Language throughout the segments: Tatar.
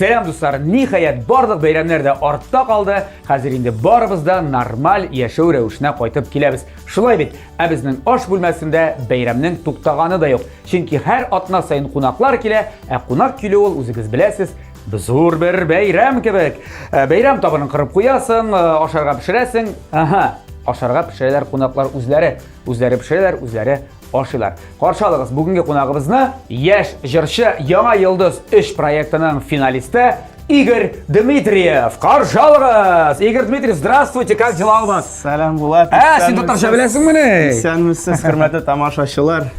Сәлам, дуслар! Ниһаять, барлык бәйрәмнәр дә артта калды. Хәзер инде барыбыз да нормаль яшәү рәвешенә кайтып киләбез. Шулай бит, ә безнең аш бүлмәсендә бәйрәмнең туктаганы да юк. Чөнки һәр атна саен кунаклар килә, ә кунак килү ул, үзегез беләсез, зур бер бәйрәм кебек. Ә, бәйрәм табынын кырып куясың, э, ашарга пешерәсең. Ага, ашарга пешерәләр кунаклар үзләре. Үзләре пешерәләр, үзләре ашыйлар. Каршы алыгыз бүгенге кунагыбызны, яшь җырчы, Яңа йолдыз 3 проектының финалисты Игорь Дмитриев. Каршы алыгыз! Игорь Дмитриев, здравствуйте, как дела у вас? Сәлам, Булат. Ә, син татарча беләсеңмени? Исәнмесез, хөрмәтле тамашачылар.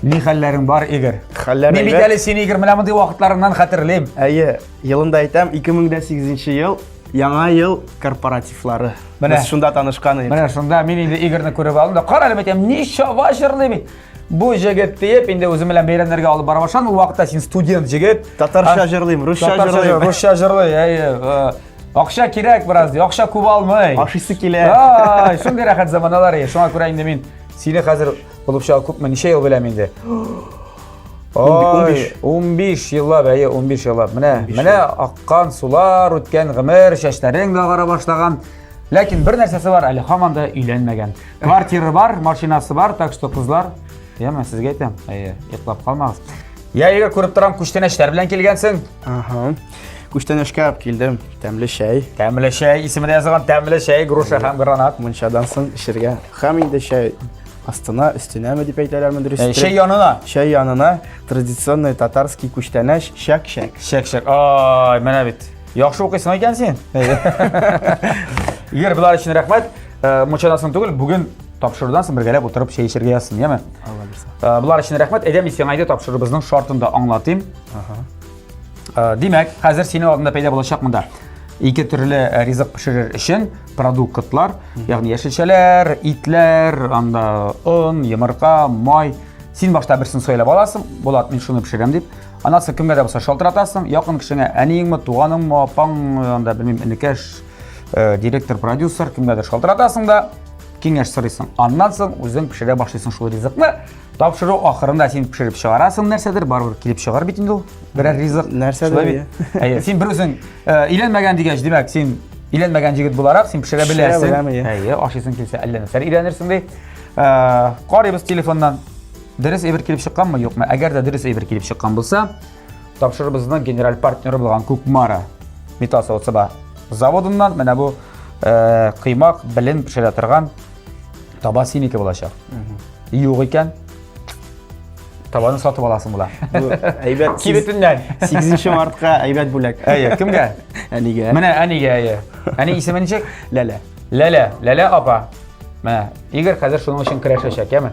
Ни хәлләрең бар, Игорь? Хәлләр Мин бит әле сине, Игорь, менә мондый вакытларыңнан хәтерлим. Әйе, елын да әйтәм, 2008 ел Яңа ел корпоративлары. Менә. Без шунда танышкан идек. Менә шунда мин инде Игорьны күреп алдым да, кара әле, әйтәм, ничава җырлый бит. Бу җегет диеп, инде үзем белән бәйрәмнәргә алып бара башладым. Ул вакытта син студент җегет. Татарча җырлыйм, русча җырлыйм. Русча җырлый, әйе. Э, акча кирәк бераз, акча күп алмый. Ашыйсы килә. Ай, шундый рәхәт заманалар, шуңа күрә инде мин сине хәзер булып чыга күпме, ничә ел беләм инде. Ой, 15 еллап, әйе, 15 еллап. Менә, менә аккан сулар, үткән гомер, чәчләрең дә агара башлаган. Ләкин бер нәрсәсе бар, әле һаман да өйләнмәгән. Квартира бар, машинасы бар, так что кызлар, яме, сезгә әйтәм, әйе, йоклап калмагыз. Я, Игорь, күреп торам, күчтәнәчләр белән килгәнсең. Ага. Күчтәнәчкә алып килдем. Тәмле чәй. Тәмле чәй, исеме дә язылган тәмле чәй, груша һәм гранат. Мунчадан соң эчергә. Һәм инде чәй астына, өстенәме дип әйтәләрме дөрес? Э, чәй янына. Чәй янына традиционный татарский күчтәнәч чәк-чәк. Чәк-чәк. Ай, менә бит. Яхшы укыйсың икән син. Игорь, болар өчен рәхмәт. Э, мунчадан соң түгел, бүген тапшырудан соң бергәләп утырып чәй эчәргә язсын, яме? Алла бирсә. Э, болар өчен рәхмәт. Әйдә, мин сиңа инде тапшыруыбызның шартын да аңлатыйм. Ага. Э, димәк, хәзер синең алдында пәйда булачак монда ике төрле э, ризык пешерер өчен продуктлар, ягъни яшелчәләр, итләр, анда он, йомырка, май. Син башта берсен сайлап аласың, Булат, мин шуны пешерәм дип. Аннан соң кемгә дә булса шалтыратасың, якын кешеңә, әниеңме, туганыңмы, апаң, анда белмим, энекәш, э, директор, продюсер, кемгәдер шалтыратасың да киңәш сорыйсың. Аннан соң үзең пешерә башлыйсың шул ризыкны. Тапшыру ахырында син пешереп чыгарасың нәрсәдер, барыбер килеп чыгар бит инде ул. Берәр ризык. Нәрсәдер, бит. Әйе, син бер үзең э, өйләнмәгән дигәч, димәк, син өйләнмәгән җегет буларак, син пешерә беләсең. Беләм, әйе. Әйе, ашыйсың килсә, әллә нәрсәләр өйрәнерсең ди. Э, карыйбыз телефоннан. Дөрес әйбер килеп чыкканмы, юкмы? Әгәр дә дөрес әйбер килеп чыккан булса, тапшырубызның генераль партнеры булган Кукмара металл савыт-саба заводыннан менә бу э, кыймак белен пешерә торган таба синеке булачак. Юк икән, табаны сатып аласың була. Бу әйбәт. Кибетеннән. 8 мартка әйбәт бүләк. Әйе, кемгә? Әнигә. Менә әнигә, әйе. Әни исеме ничек? Ләлә. Ләлә, Ләлә апа. Менә Игорь хәзер шуның өчен көрәшәчәк, яме?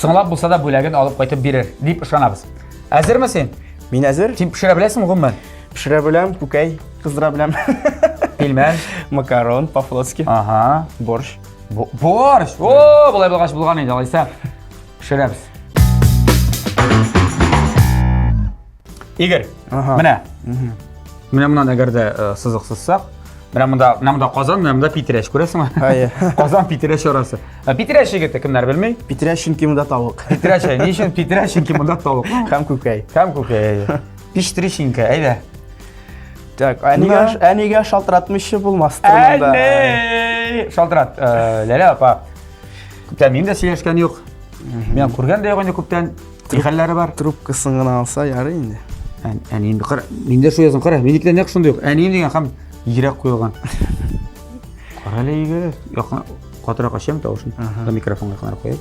Соңлап булса да бүләген алып кайтып бирер, дип ышанабыз. Әзерме син? Мин әзер. Син пешерә беләсеңме гомумән? Пешерә беләм, күкәй кыздыра беләм. Пилмән. Макарон по-флотски. Ага. Борщ. Борщ! О, болай булгач булган инде, алайса. Пешерәбез. Игорь, менә. Менә моннан әгәр дә э, сызык сызсак, менә монда, менә монда Казан, менә монда Питрәч, күрәсеңме? Әйе. Казан Питрәч арасы. Э, Питрәч егете кемнәр белми? Питрәч чөнки монда тавык. Питрәч, ни өчен Питрәч? Чөнки монда тавык. Һәм күкәй. Һәм күкәй. Пиштришенька, әйдә. Так, әнигә, әнигә шалтыратмыйча булмастыр монда. Әни! Шалтырат, э, Ләлә апа. Күптән минем дә сөйләшкән юк. Мин күргән дә юк инде күптән. Ни хәлләре бар? Трубкасын гына алса ярый инде. Әнием, кара, мин дә шул язган, кара, минеке дә нәкъ шундый ук. Әнием дигән һәм йөрәк куелган. Кара әле, егет, якын катырак ачам тавышын. Микрофонга якынрак куябыз.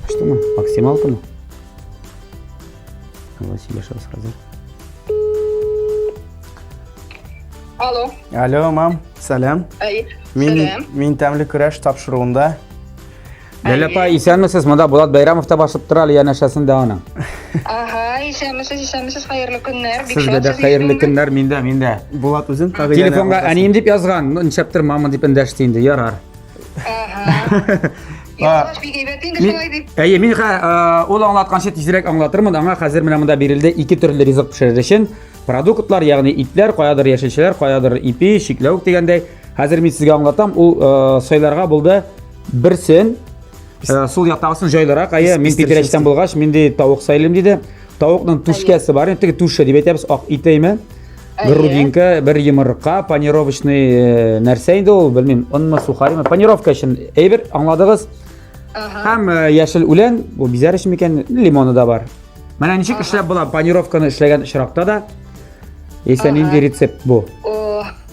Ачтыңмы? Максималкамы? Давай сөйләшәбез хәзер. Алло. Алло, мам, сәлам. Әй, Мин, сәлам. мин тәмле көрәш тапшыруында. Ләлә апа, исәнмесез? Монда Булат Бәйрәмов та басып тора әле янәшәсендә аның. Ага, исәнмесез, исәнмесез, хәерле көннәр. Бик Сезгә шат дә сезне хәерле ишетүемә. көннәр, миндә, миндә. Булат үзен кагыйдәне Телефонга аңлатасың. әнием дип язган, ну, нишләптер мама дип эндәште инде, ярар. Ага. Язмыш бик әйбәт инде шулай дип. Әйе, мин хә, ул аңлатканчы тизрәк аңлатырмын. Аңа хәзер менә монда бирелде ике төрле ризык пешерер өчен продуктлар, ягъни итләр, каядыр яшелчәләр, каядыр ипи, чикләвек дигәндәй. Хәзер мин сезгә аңлатам, ул сайларга булды берсен, сул яктагысын җайлырак. Әйе, мин Питрәчтән булгач, мин ди тавык сайлыйм диде. Тавыкның түшкәсе бар, инде теге түше дип әйтәбез, ак ите име? Грудинка, бер йомырка, панировочный э, нәрсә инде ул, белмим, онмы, сухаримы, панировка өчен әйбер, аңладыгыз? Һәм э, яшел үлән, бу бизәр өчен микән, лимоны да бар. Менә ничек эшләп була панировканы эшләгән очракта да? Яисә нинди рецепт бу?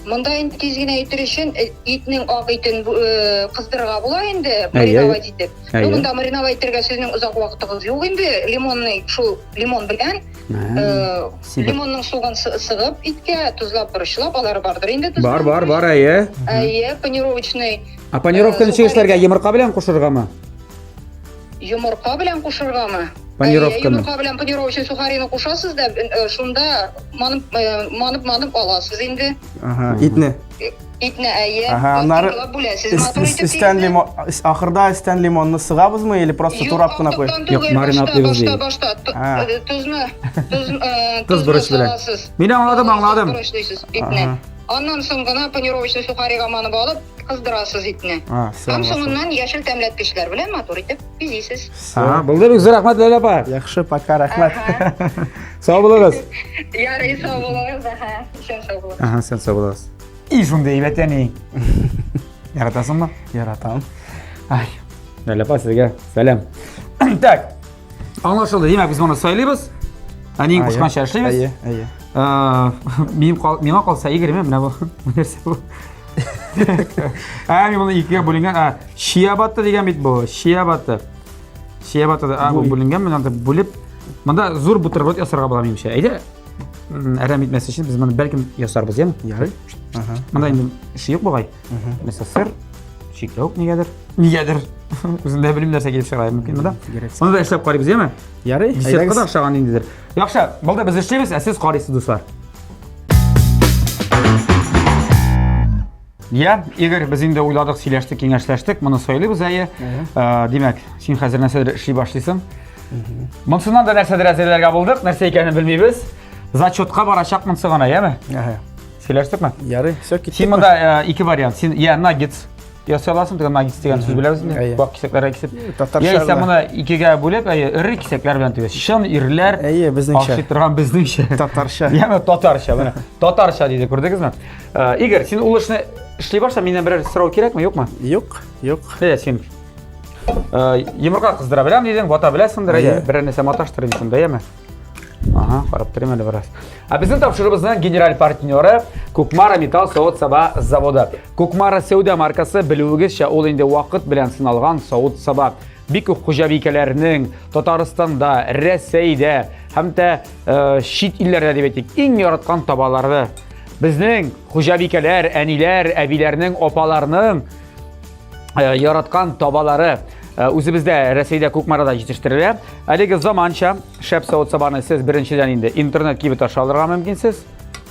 Монда инде тиз генә әйтер өчен э, итнең ак итен э, кыздырырга була инде, мариновать итеп. Ну, монда мариновать итәргә сезнең озак вакытыгыз юк инде, лимонный шул лимон белән э, лимонның суын сыгып иткә, тозлап, борычлап, алары бардыр инде. Бар, бар, бар, әйе. Әйе, панировочный. А панировканы ничек эшләргә? Йомырка белән кушыргамы? Йомырка белән кушыргамы? Панировканы. Йомырка белән панировочный сухарины кушасыз да, э, шунда манып, э, манып, манып аласыз инде. Ага, итне. Итне, әйе. Ага, аннары бүләсез. Матур итеп. Өстән лимон, ахырда өстән лимонны сыгабызмы или просто турап кына куй? Юк, маринадлыйбыз ди. Башта, башта, э, тозны, тоз, тоз борыч белән. Мин аңладым, аңладым. Борычлыйсыз итне. Аннан соң гына панировочный сухарига манып алып, кыздырасыз итне. Һәм соңыннан яшел тәмләткечләр белән матур итеп бизисез. Ага, булды бик зур рәхмәт, Ләйлә апа. Яхшы, пока, рәхмәт. Сау булыгыз. Ярый, сау булыгыз. Аһа, исән сау булыгыз. Аһа, исән сау булыгыз. И шундый әйбәт әни. Яратасыңмы? Яратам. Ай, Ләйлә апа, сезгә сәлам. Так, Аңлашылды. Димәк, без моны сайлыйбыз. Әниең кушканча эшлибез. Әйе, әйе. Минем миңа калса Игорь, менә бу нәрсә бу. Ә, мин моны икегә бүленгән. Ә, чиабатта дигән бит бу. Чиабатта. Чиабатта да, бу бүленгән, менә анда бүлеп. Монда зур бутерброд ясарга була минемчә. Әйдә, әрәм итмәс өчен без моны бәлкем ясарбыз, яме? Ярый. Ага. Монда инде эше юк бугай. Мәсәлән, сыр, чикләвек нигәдер. Нигәдер. Үзем дә белмим нәрсә килеп чыга мөмкин монда. Моны да эшләп карыйбыз, яме? Ярый. Десертка да охшаган ниндидер. Яхшы, булды, без эшлибез, ә сез карыйсыз, дуслар. Я, Игорь, без инде уйладык, сөйләштек, киңәшләштек, моны сайлыйбыз, әйе. Э, димәк, син хәзер нәрсәдер эшли башлыйсың. Монсыннан да нәрсәдер әзерләргә булдык, нәрсә икәнен белмибез. Зачетка барачак монсы гына, яме? Сөйләштекме? Ярый, все, киттек. Син монда э, ике вариант. Син я наггетс ясый аласың, теге наггетс дигән сүз беләбез инде. Вак кисәкләргә кисеп. Татарча. Яисә моны икегә бүлеп, әйе, эре кисәкләр белән түгел. Чын ирләр. Әйе, безнеңчә. Ашый торган безнеңчә. Татарча. Яме татарча, менә. Татарча диде, күрдегезме? Э, Игорь, син ул эшне эшли башла, миннән берәр сорау кирәкме, юкмы? Юк, юк. Әйе, син э, йомырка кыздыра беләм дидең, вата беләсеңдер, әйе, берәр нәрсә маташтыр инде шунда, әйеме? Ага, карап торыйм әле бераз. Ә безнең тапшыруыбызның генераль партнеры Кукмара металл савыт-саба заводы. Кукмара сәүдә маркасы белүегезчә ул инде вакыт белән сыналган савыт-саба. Бик күп хуҗабикәләрнең Татарстанда, Рәсәйдә һәм дә э, чит илләрдә дип әйтик, иң яраткан табалары. Безнең хуҗабикәләр, әниләр, әбиләрнең, апаларның Э, яраткан табалары э, үзебездә Рәсәйдә Кукмарада җитештерелә. Әлеге заманча шәп савыт-сабаны сез беренчедән инде интернет кибет аша алырга мөмкинсез.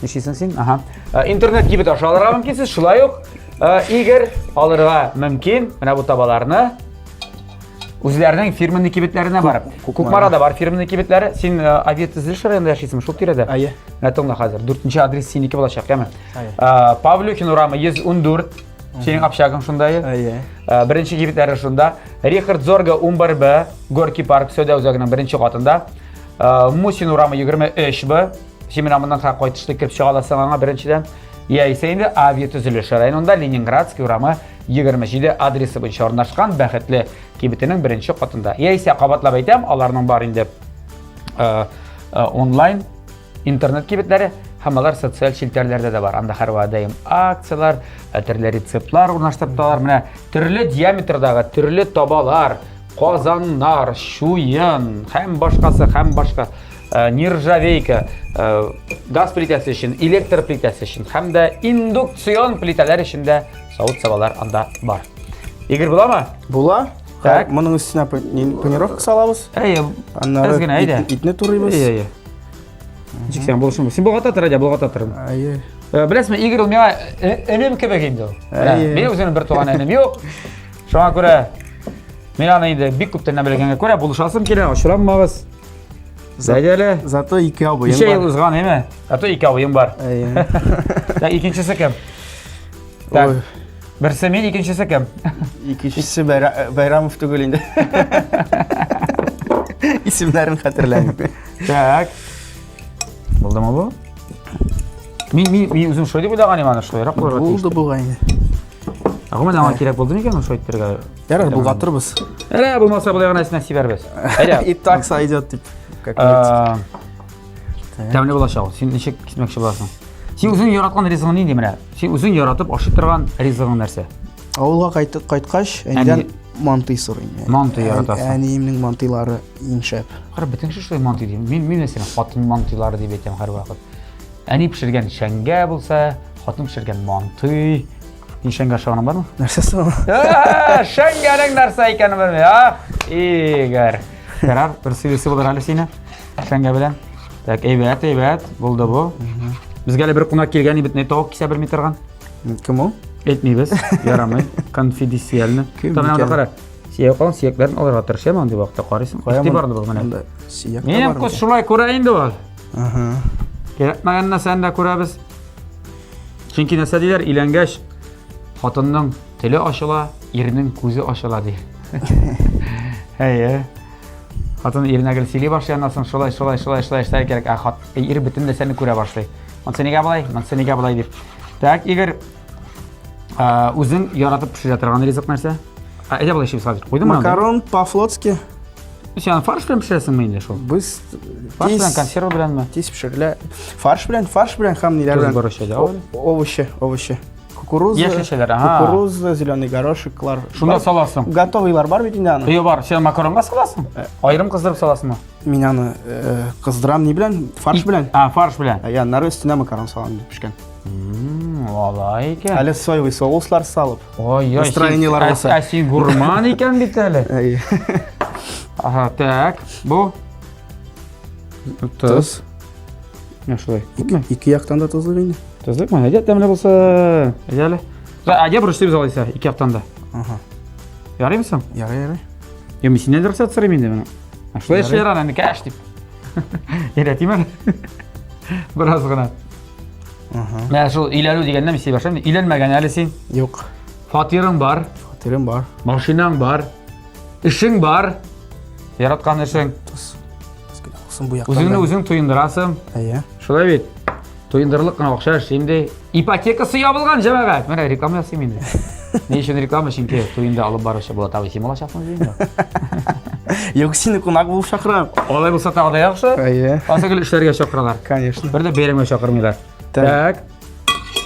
Нишлисең син? Ага. Э, интернет кибет аша алырга мөмкинсез. Шулай ук Игорь алырга мөмкин менә бу табаларны үзләренең фирменный кибетләренә барып. Кукмарада бар фирменный кибетләре. Син авиатөзелеш районында яшисеңме? Шул тирәдә? Әйе. Менә тыңла хәзер. Дүртенче адрес синеке булачак, яме? Павлюхин урамы 114. Синең общагың шунда, Әйе. Э, беренче кибетләре шунда. Рихард Зорга 11Б, Горький парк сәүдә үзәгенең беренче катында. Э, Мусин урамы 23Б. Син менә моннан хәзер кайтышлый кереп чыга аласың аңа беренчедән. Яисә инде авиатөзелеш районында Ленинградский урамы 27 адресы буенча урнашкан Бәхетле кибетенең беренче катында. Яисә кабатлап әйтәм, аларның бар инде э, онлайн Интернет кибетләре һәм алар социаль челтәрләрдә дә бар. Анда һәрвадаим акцияләр, э, төрле рецептлар урнаштырып торалар. Менә төрле диаметрдагы төрле табалар, казаннар, чуен һәм башкасы, һәм башка э, нержавейка, э, газ плитәсе өчен, электр плитәсе өчен һәм дә индукцион плитәләр өчен дә савыт-сабалар анда бар. Игорь буламы? Була. Так. Моның өстенә панировка салабыз. Әйе, Аннары әз генә, әйдә. итне турыйбыз. Әйе, әйе. Ничек сиңа булышым? Син болгата тор, әйдә, болгата тор. Әйе. Э, беләсезме, Игорь ул миңа э, энем кебек инде ул. Әйе. Минем үземнең бер туган энем юк. Шуңа күрә мин аны инде бик күптәннән белгәнгә күрә булышасым килә, ачуланмагыз. Әйдә әле. Зато ике абыем Ничә ел бар. узган, әйме? Зато ике абыем бар. Әйе. Так, икенчесе кем? Так. Ой. Берсе мин, икенчесе кем? Икенчесе Бәйрамов түгел инде. Исемнәрен хәтерләмим. Так. Булдымы бу? Мин мин мин үзем шулай дип уйлаган идем аны шулайрак булырга тиеш. Булды бугай инде. Ә гомумән аңа кирәк булды микән шулай итәргә? Ярар, болгатырбыз. Әле булмаса болай гына эченә сибәрбез. Әйдә. И так сойдет дип. Как Тәмле булачак ул. Син ничек кисмәкче буласың? Син үзең яраткан ризыгың нинди менә? Син үзең яратып ашый торган ризыгың нәрсә? Авылга кайтып кайткач, әнидән мантый сорыйм. Мантый яратасың. Әниемнең мантыйлары иң шәп. Кара, бөтен кеше шулай мантый ди. Мин мин мәсәлән, хатын мантыйлары дип әйтәм һәрвакыт. Әни пешергән шәңгә булса, хатын пешергән мантый. Син шәңгә ашаганың бармы? Нәрсәсе ул? Шәңгәнең нәрсә икәнен белмим. Ах, Игорь. Ярар, бер сөйлесе булыр әле сине. Шәңгә белән. Так, әйбәт, әйбәт. Булды бу. Безгә әле бер кунак килгән бит, не тавык кисә белми торган. Кем ул? Әйтмибез, ярамый. Конфиденциально. Кем Там икән? кара. Сөяк калын сөякләрен алырга тырышам андый вакытта карыйсың. Игътибарлы бул менә. Монда сөяк тә Минем бар күз микән? шулай күрә инде ул. Ага. Кирәкмәгән нәрсәне дә күрәбез. Чөнки нәрсә диләр, өйләнгәч хатынның теле ачыла, ирнең күзе ачыла ди. Әйе. Хатын иренә гел сөйли башлый, аннан соң шулай, шулай, шулай, шулай эшләргә кирәк. Ә хат, ир бөтен нәрсәне күрә башлый. Монысы нигә болай, монысы нигә болай дип. Так, Игорь, үзең яратып пешерә торган ризык нәрсә? Әйдә болай эшлибез хәзер. Куйдыңмы? Макарон по-флотски. Син аны фарш белән пешерәсеңме инде шул? Без Фарш белән, консерва беләнме? Тиз пешерелә. Фарш белән, фарш белән һәм ниләр Тоз белән? борычы, да, ул? Овощи, овощи. Кукуруза, Яшелчәләр, ага. Кукуруза, зеленый горошеклар. Шунда Бар. саласың. Готовыйлар бар бит инде аны. Йо бар, сен макаронга саласың? Аерым кыздырып саласыңмы? Мин аны э, кыздырам ни белән? Фарш белән. А, фарш белән. Ә аннары өстенә макарон салам инде пешкән. Алай икән. Әле соевый соуслар салып. Ой, ой, Настроениелар булса. Ә син гурман икән бит әле. Әйе. Ага, так, бу тоз. Менә шулай. Күпме? Ике яктан да тозлы инде. Тозлыкмы? Әйдә, тәмле булса. Әйдә әле. Әйдә борычлыйбыз алайса, ике яктан да. Ага. Ярыймы соң? Ярый, ярый. Юк, мин синнән рөхсәт сорыйм инде моны. Шулай эшләр аны, кәш дип. Өйрәтим әле. Бераз гына. Ага. Менә шул өйләнү дигәннән мин сөйли башлыйм. Өйләнмәгән әле син. Юк. Фатирың бар. Фатирым бар. Машинаң бар. Эшең бар. Яраткан эшең. Тоз. Булсын бу яктан. Үзеңне үзең туендырасың. Әйе. Шулай бит. Туендырырлык кына акча эшлим ди. Ипотекасы ябылган җәмәгать. Менә реклама ясыйм инде. Ни өчен реклама? Чөнки туенда алып баручы Булат абый син булачаксың инде. Юк, сине кунак булып чакырам. Алай булса тагы да яхшы. Әйе. Аса гел эшләргә чакыралар. Конечно. Бер дә бәйрәмгә чакырмыйлар. Так. Так.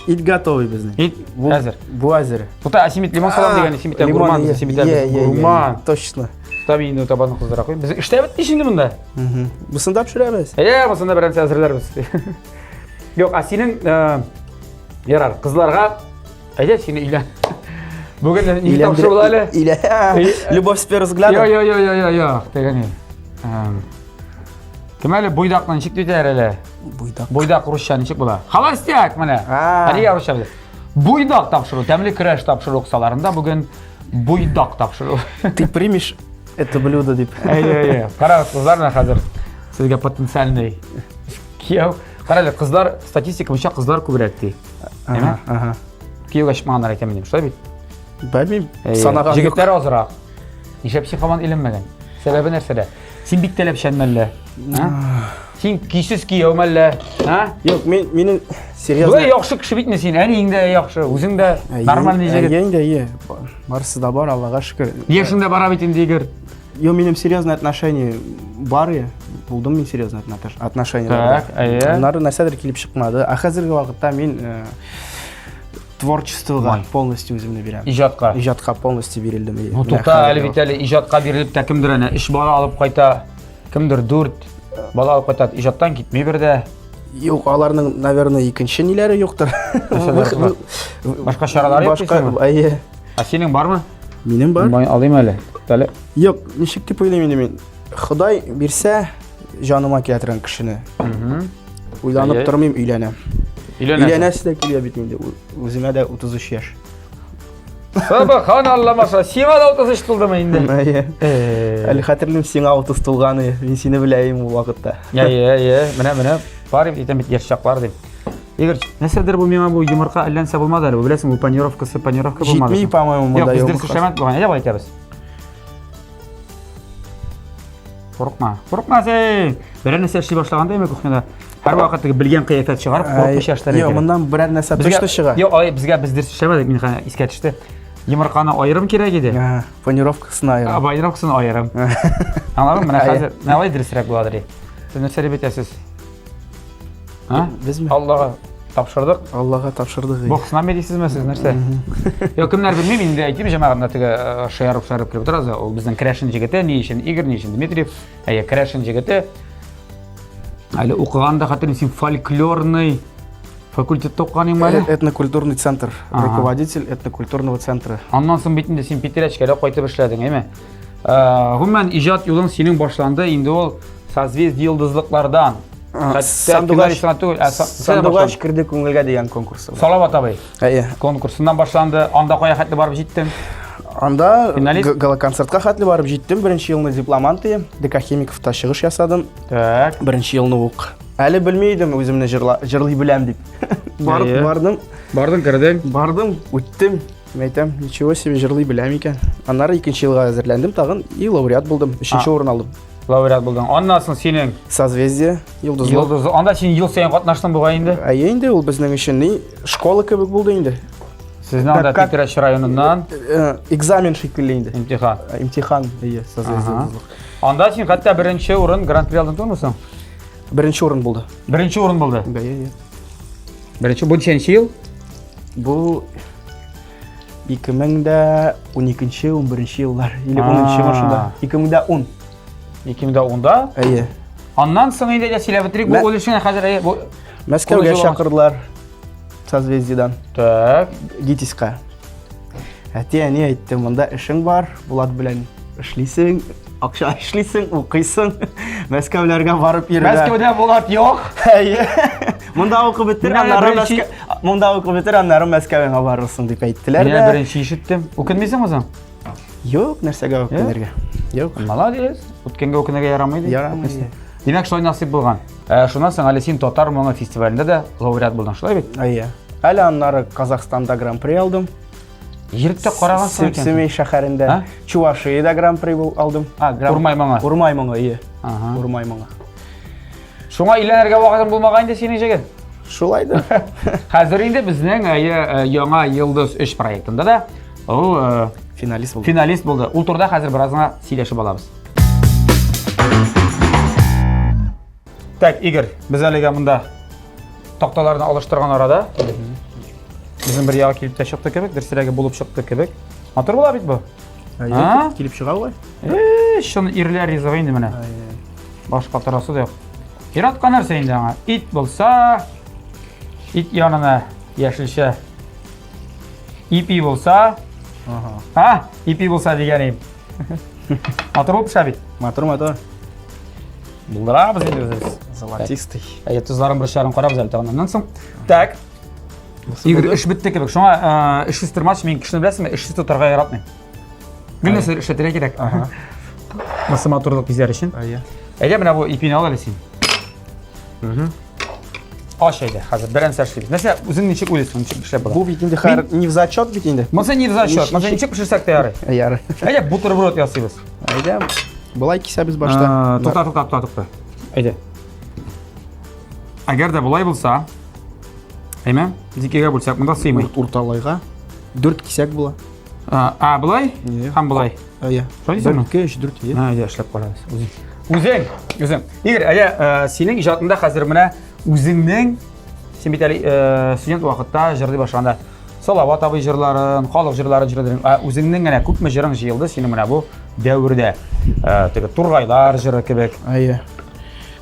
Ит готовый безнең. Ит Бу әзер. Бу әзер. Тута, ә син бит лимон салам дигән, син бит гурман, син бит гурман. Точно. Тута, мин инде табаны кыздыра куйым. Без эштә бетте инде монда. Бусын да пешерәбез. Әйе, бусын да беренче әзерләрбез. Юк, ә синең э, ярар, кызларга әйдә сине өйлән. Бүген ни тапшыру була әле? Илә. Любовь с первого взгляда. Йо, йо, йо, йо, йо, йо, дигән. Кем әле буйдакны ничек диләр әле? Буйдак. Буйдак русча ничек була? Холостяк менә. А. Нигә русча белә? Буйдак тапшыру, тәмле көрәш тапшыру кысаларында бүген буйдак тапшыру. Ты примешь это блюдо дип. Әйе, әйе. Карагыз, кызлар, менә хәзер сезгә потенциальный кияү. Кара әле, кызлар, статистика буенча кызлар күбрәк ди. Ага, ага. Кияүгә чыкмаганнар әйтәм инде, шулай бит? Белмим, Әйе. санаган юк. Җегетләр азрак. Нишләп син һаман өйләнмәгән? Сәбәбе нәрсәдә? Син бик таләпчән мәллә? А? Син көйсез кияү мәллә? А? Юк, мин минем серьезно. Болай яхшы кеше бит син, әниең дә яхшы, үзең дә нормальный җегет. Әйе, инде, әйе. Барысы да бар, Аллага шөкер. Яшең дә бара бит инде, Игорь. Юк, минем серьезное отношение бар, я. Булдым мин серьезное отношение. Так, әйе. Аннары нәрсәдер килеп чыкмады. Ә хәзерге вакытта мин э, творчествога полностью үземне бирәм. Иҗатка. Иҗатка полностью бирелдем. Ну, тукта, әле бит әле иҗатка бирелеп тә кемдер әнә өч бала алып кайта, кемдер дүрт бала алып кайта, иҗаттан китми бер дә. Юк, аларның, наверное, икенче ниләре юктыр. Башка чаралары юк Башка, әйе. Ә синең бармы? Минем бар. Мин алыйм әле. Әле. Юк, ничек дип уйлыйм инде мин. Ходай бирсә, җаныма килә торган кешене. Уйланып тормыйм, өйләнәм. Өйләнәсе дә килә бит инде. Үземә дә 33 яшь. Субханалла, маша, сиңа да 33 тулдымы инде? Әйе. Әле хәтерлим, сиңа 30 тулганы, мин сине беләем ул вакытта. Әйе, әйе, менә, менә, бар әйтәм бит яшь чаклар дип. Игорь, нәрсәдер бу миңа бу йомырка әллә нәрсә булмады әле, бу беләсең, бу панировкасы, панировка булмады. Җитми, по-моему, монда. Юк, без дөрес эшләмәдек бугай, әйдә болай итәбез. Курыкма. Курыкма син. Берәр нәрсә эшли башлаганда әйме кухняда һәрвакыт теге белгән кыяфәт чыгарып, курыкмыйча эшләргә Юк, кирәк. моннан берәр нәрсә Безгә- точно чыга. Юк, ай, безгә без дөрес эшләмәдек, мин хәзер искә төште. Йомырканы аерым кирәк иде. Ага, Панировкасын аерым. Панировкасын аерым. Аңладың, менә Әйе. хәзер менә алай дөресрәк буладыр. Сез нәрсә дип әйтәсез? А? Безме? Аллага тапшырдык. Аллага тапшырдык. Бог с нами дисезме сез нәрсә? Юк, кемнәр белмим, инде әйтим җәмәгать, менә теге шаярып шаярып килеп утырабыз. Ул безнең керәшен җегете, ни өчен Игорь, ни өчен Дмитриев? Әйе, керәшен җегете. Әле укыганда хәтерлим, син фольклорный факультетта укыган идең әле? Этнокультурный центр, руководитель этнокультурного центра. Аннан соң бит инде син Питрәчкә дә кайтып эшләдең, әйме? Гомумән, иҗат юлың синең башланды инде ул Созвездие йолдызлыклардан. Сандугач, Сандугач керде күңелгә дигән конкурсы. Салават абый. Әйе. Конкурсыннан башланды. Анда кая хәтле барып җиттең? Анда гала-концертка хәтле барып җиттем. Беренче елны дипломант идем. ДК Химиковта чыгыш ясадым. Так. Беренче елны ук. Әле белми идем үземне җырлый беләм дип. Барып бардым. Бардың, кердең. Бардым, үттем. Мин әйтәм, ничего себе, җырлый беләм икән. Аннары икенче елга әзерләндем тагын и лауреат булдым. Өченче урын алдым. Лауреат булдың. Аннан соң синең Созвездие, Йолдызлык. Йолдыз. Анда син ел саен катнаштың бугай инде. Әйе инде, ул безнең өчен ни школа кебек булды инде. Сезне анда Питрәч районыннан экзамен шикелле инде. Имтихан. Имтихан, әйе, Созвездие Йолдызлык. Анда син хәтта беренче урын гран-при алдың түгелме соң? Беренче урын булды. Беренче урын булды. Әйе, әйе. Беренче бу ничәнче ел? Бу 2012 11 еллар или 10 машында. 2010. 2010-да? Әйе. Аннан соң инде дә сөйләп бетерик. Бу өлешне хәзер әйе, бу Мәскәүгә чакырдылар. Созвездиедан. Так. ГИТИСка. Әти әни әйтте, монда эшең бар, Булат белән эшлисең, акча эшлисең, укыйсың. Мәскәүләргә барып йөрергә. Мәскәүдә Булат юк. Әйе. Монда укып бетер, аннары Мәскәү. Монда укып бетер, аннары Мәскәүгә барырсың дип әйттеләр. Мин беренче ишеттем. Үкенмисеңме соң? Юк, нәрсәгә үкенергә? Юк. Молодец. Үткәнгә үкенергә ярамый ди. Ярамый. Димәк, шулай насыйп булган. Шуннан соң әле син Татар моңы фестивалендә дә лауреат булдың, шулай бит? Әйе. Әле аннары Казахстанда гран-при алдым. Йөреп тә карагансың икән. Семей шәһәрендә. Чувашиядә гран-при алдым. А, гран Урмай моңы. Урмай моңы, әйе. Урмай моңы. Шуңа өйләнергә вакытың булмаган инде синең җегет. Шулай да. Хәзер инде безнең әйе яңа Йолдыз 3 проектында да ул финалист булды. Финалист булды. Ул турыда хәзер бераз гына сөйләшеп алабыз. Так, Игорь, без әлегә монда такталарны алыштырган арада безнең бер ягы килеп тә чыкты кебек, дөресрәге булып чыкты кебек. Матур була бит бу. А? Килеп чыга бугай. Э, чын ирләр ризыгы инде менә. Башка торасы да юк. Яраткан нәрсә инде аңа. Ит булса, ит янына яшелчә. Ипи булса, ага. А, ипи булса дигән идем. Матур булып пешә бит. Матур, матур. Булдырабыз инде үзебез. Золотистый. Әйе, тозларын, борычларын карабыз әле тагын аннан соң. Так. Игорь, эш бетте кебек. Шуңа эшсез тормач, мин кешене беләсеңме, эшсез тотарга яратмыйм. Гел нәрсә эшләтергә кирәк. Ага. Монысы матурлык бизәр өчен. Әйе. Әйдә, менә бу ипине ал әле син. Аш әйдә, хәзер берәр эшлибез. Нәрсә, үзең ничек уйлыйсың, ничек эшләп була? Бу бит инде хәзер не в зачет бит инде. Монысы не в зачет. Монысы ничек пешерсәк тә ярый. Ярый. Әйдә, бутерброд ясыйбыз. Әйдә, болай кисәбез башта. Тукта, тукта, тукта, тукта. Әйдә. Әгәр дә болай булса, әйме, без икегә бүлсәк, монда сыймый. Урталайга дүрт кисәк була. А, болай һәм болай. Әйе. Шулай дисеңме? 1, 2, 3, 4, әйе. Әйдә, эшләп карабыз. Үзең. Үзең, үзең. Игорь, әйдә, синең иҗатыңда хәзер менә үзеңнең син бит әле студент вакытта җырлый башлаганда Салават абый җырларын, халык җырларын җырладың. Ә үзеңнең генә күпме җырың җыелды синең менә бу дәвердә? Теге Тургайлар җыры кебек. Әйе.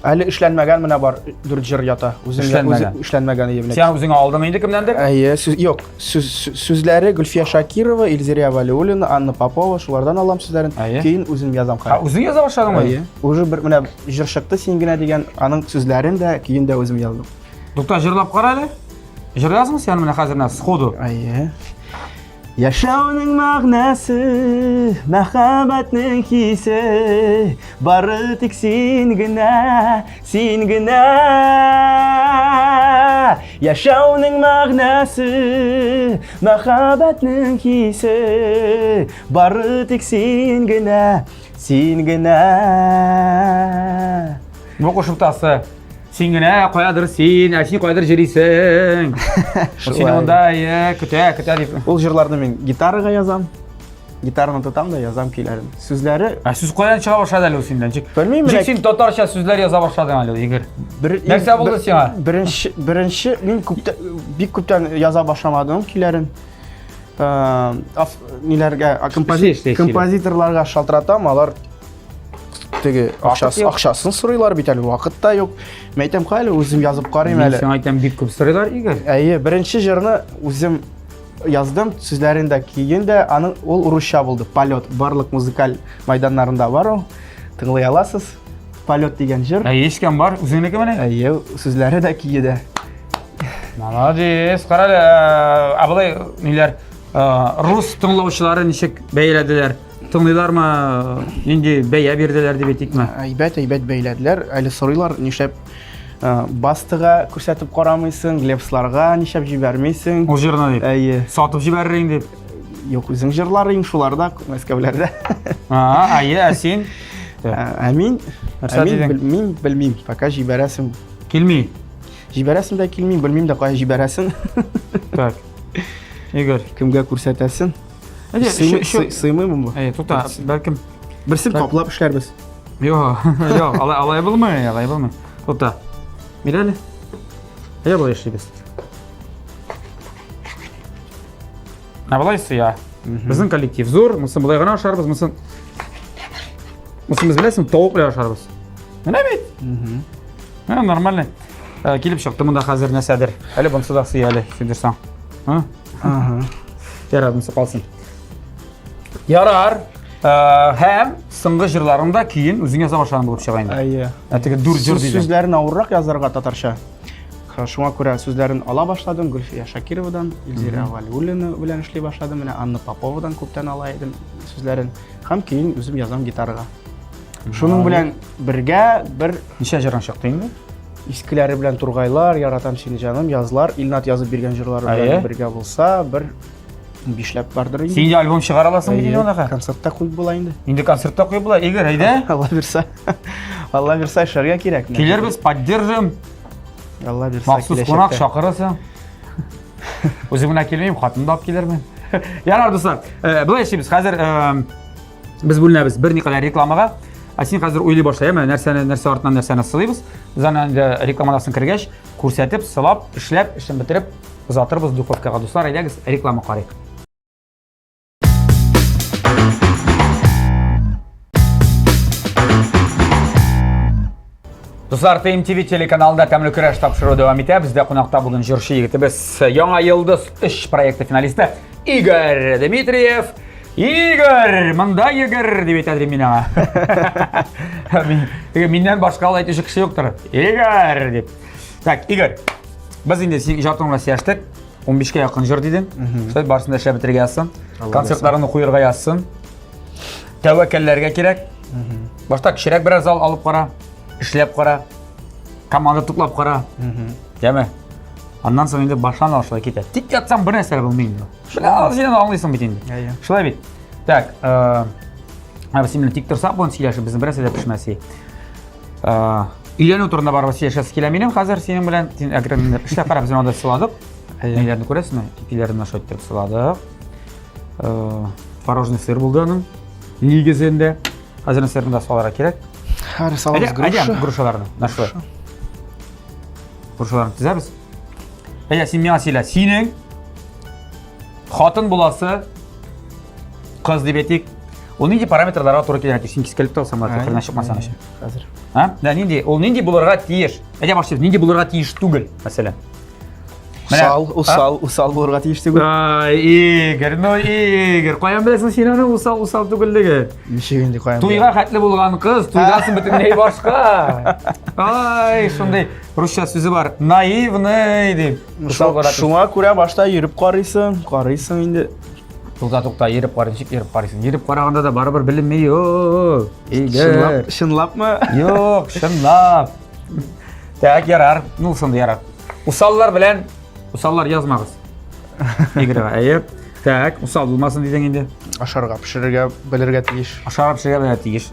Әле эшләнмәгән менә бар, дүрт җыр ята. Үзем эшләнмәгән. Эшләнмәгән әйе менә. Син үзеңә алдың инде кемнәндер? Әйе, сүз юк. Сүз сүзләре Гөлфия Шакирова, Илзирия Вәлиуллина, Анна Попова, шулардан алам сүзләрен. Кейін үзем язам хәзер. Үзең яза башладыңмы? Әйе. Уже бер менә җыр чыкты син генә дигән, аның сүзләрен дә, көен дә үзем яздым. Тукта, җырлап кара әле. Җырлыйсыңмы син менә хәзер менә сходу? Әйе. Яшәүнең мәгънәсе, мәхәббәтнең хисе, бары тик син генә, син генә. Яшәүнең мәгънәсе, мәхәббәтнең хисе, бары тик син генә, син генә. Бу кушымтасы. Син генә каядыр син, ә син каядыр җөрисең. Син монда көтә, көтә дип. Ул җырларны мин гитарага язам. Гитараны тотам да язам көйләрен. Сүзләре Ә сүз каян чыга башлады әле ул синнән? Ничек? Белмим, Ничек син татарча сүзләр яза башладың әле, Игорь? Бер, Нәрсә булды сиңа? Беренче, беренче мин күптә, бик күптән яза башламадым көйләрен. Э, ниләргә, композиторларга шалтыратам, алар теге акчасы, акчасын сорыйлар бит әле, вакыт та юк. Мин әйтәм, кая әле үзем язып карыйм әле. Мин сиңа әйтәм, бик күп сорыйлар, Игорь. Әйе, беренче җырны үзем яздым, сүзләрен дә, көен дә, аның ул урысча булды. Полет барлык музыкаль майданнарында бар ул. Тыңлый аласыз. Полет дигән җыр. Әйе, ишкән бар, үзеңнеке менә? Әйе, сүзләре дә, көе дә. Молодец. Кара әле, ә болай ниләр, рус тыңлаучылары ничек бәяләделәр? Тыңлыйлармы? Нинди бәя бирделәр дип әйтикме? Әйбәт, әйбәт бәяләделәр. Әле сорыйлар, нишләп Бастыга күрсәтеп карамыйсың, Глебсларга нишләп җибәрмисең? Ул җырны дип. Әйе. Сатып җибәрер дип. Юк, үзең җырларың шуларда, Мәскәүләрдә. А, әйе, ә син? Ә мин, ә мин белмим, белмим. Пока җибәрәсем. Килми. Җибәрәсем дә килми, белмим дә кая җибәрәсен. Так. Игорь. Кемгә күрсәтәсен? Сыймыймы бу? Әйе, тукта, бәлкем. Берсен каплап эшләрбез. Юк, юк, алай алай булмый, алай булмый. Тукта. Бир әле. Әйдә болай эшлибез. Ә болай сыя. Безнең коллектив зур, монысын болай гына ашарбыз, монысын Монысын без беләсең, тавык белән ашарбыз. Менә бит. Менә нормально. Э, килеп чыкты монда хәзер нәрсәдер. Әле монысы да сыя әле, син торсаң. Ага. Ярар, монысы калсын. Ярар. Э, һәм соңгы җырларыңда көен үзең яза башлаган булып чыга инде. Әйе. Ә теге дүр җыр дидең. Сүзләрен авыррак язарга татарча. Шуңа күрә сүзләрен ала башладым Гөлфия Шакировадан, Илзирә Вәлиуллина белән эшли башладым. Менә Анна Поповадан күптән ала идем сүзләрен. Һәм көен үзем язам гитарага. Шуның белән бергә бер ничә җырың чыкты инде? Искеләре белән Тургайлар, Яратам сине җаным, Язлар, Илнат язып биргән җырлары белән бергә булса, бер бишләп бардыр инде. Син инде альбом чыгара аласың бит инде анака. Концертта куеп була инде. Инде концертта куеп була. Игорь, әйдә. Алла бирсә. Алла бирсә эшләргә кирәк. Килербез, поддержим. Алла бирсә. Махсус кунак чакырасың. Үзем генә килмим, хатын да алып килермен. Ярар, дуслар. Э, болай эшлибез. Хәзер э, без бүленәбез берникадәр рекламага. Ә син хәзер уйлый башла, яме, нәрсәне, нәрсә артыннан нәрсәне сылыйбыз. Без аны инде рекламадан соң кергәч, күрсәтеп, сылап, эшләп, эшен бетереп, озатырбыз духовкага. Дуслар, әйдәгез, реклама карыйк. Дуслар, ТМТВ телеканалында Тәмле көрәш тапшыруы дәвам итә. Бездә кунакта бүген җырчы егетебез Яңа йолдыз 3 проекты финалисты Игорь Дмитриев. Игорь, монда Игорь дип әйтә мин аңа. Миннән башка алай әйтүче кеше юктыр. Игорь дип. Так, Игорь, без инде синең иҗатың белән сөйләштек. 15-кә якын җыр дидең. Шулай барысын да эшләп бетерергә язсын. Концертларны куерга язсын. Тәвәккәлләргә кирәк. Башта кечерәк берәр зал алып кара, эшләп кара, команда туплап кара. Яме. Аннан соң инде башлана шулай китә. Тик ятсаң бер нәрсә булмый инде. Шулай син аңлыйсың бит инде. Шулай бит. Так, э, ә син белән тик торсак, бүген сөйләшеп безнең берәрсе дә пешмәс. Өйләнү турында барыбер сөйләшәсе килә минем хәзер синең белән. Син әкрен эшләп кара, без анда сыладык. Ниләрне күрәсеңме? Ипиләрне шулай итеп сыладык. Творожный сыр булды аның нигезендә. Хәзер сырны да салырга кирәк. Хәзер салабыз груша. Грушаларны. Нашла. Грушаларны тезәбез. Әйдә, син миңа сөйлә. Синең хатын буласы кыз дип әйтик. Ул нинди параметрларга туры килергә тиеш? Син кискәлеп тә алсаң, фикереннән чыкмасаң өчен. Хәзер. А? Да, нинди? Ул нинди булырга тиеш? Әйдә башлыйбыз. Нинди булырга тиеш түгел, мәсәлән. Усал, усал, усал булырга тиеш түгел. Ай, Игорь, ну Игорь, каян беләсең син аны усал, усал түгеллеген? Ничек инде каян? Туйга хәтле булган кыз, туйдан соң бөтенләй башка. Ай, шундый русча сүзе бар. Наивный дип. Шуңа күрә башта йөреп карыйсың, карыйсың инде. Тукта, тукта, йөреп кара, ничек йөреп карыйсың? Йөреп караганда да барыбер беленми, юк. Усаллар белән усаллар язмагыз. Игорьга, әйе. Так, усал булмасын дидең инде. Ашарга пешерергә белергә тиеш. Ашарга пешерергә белергә тиеш.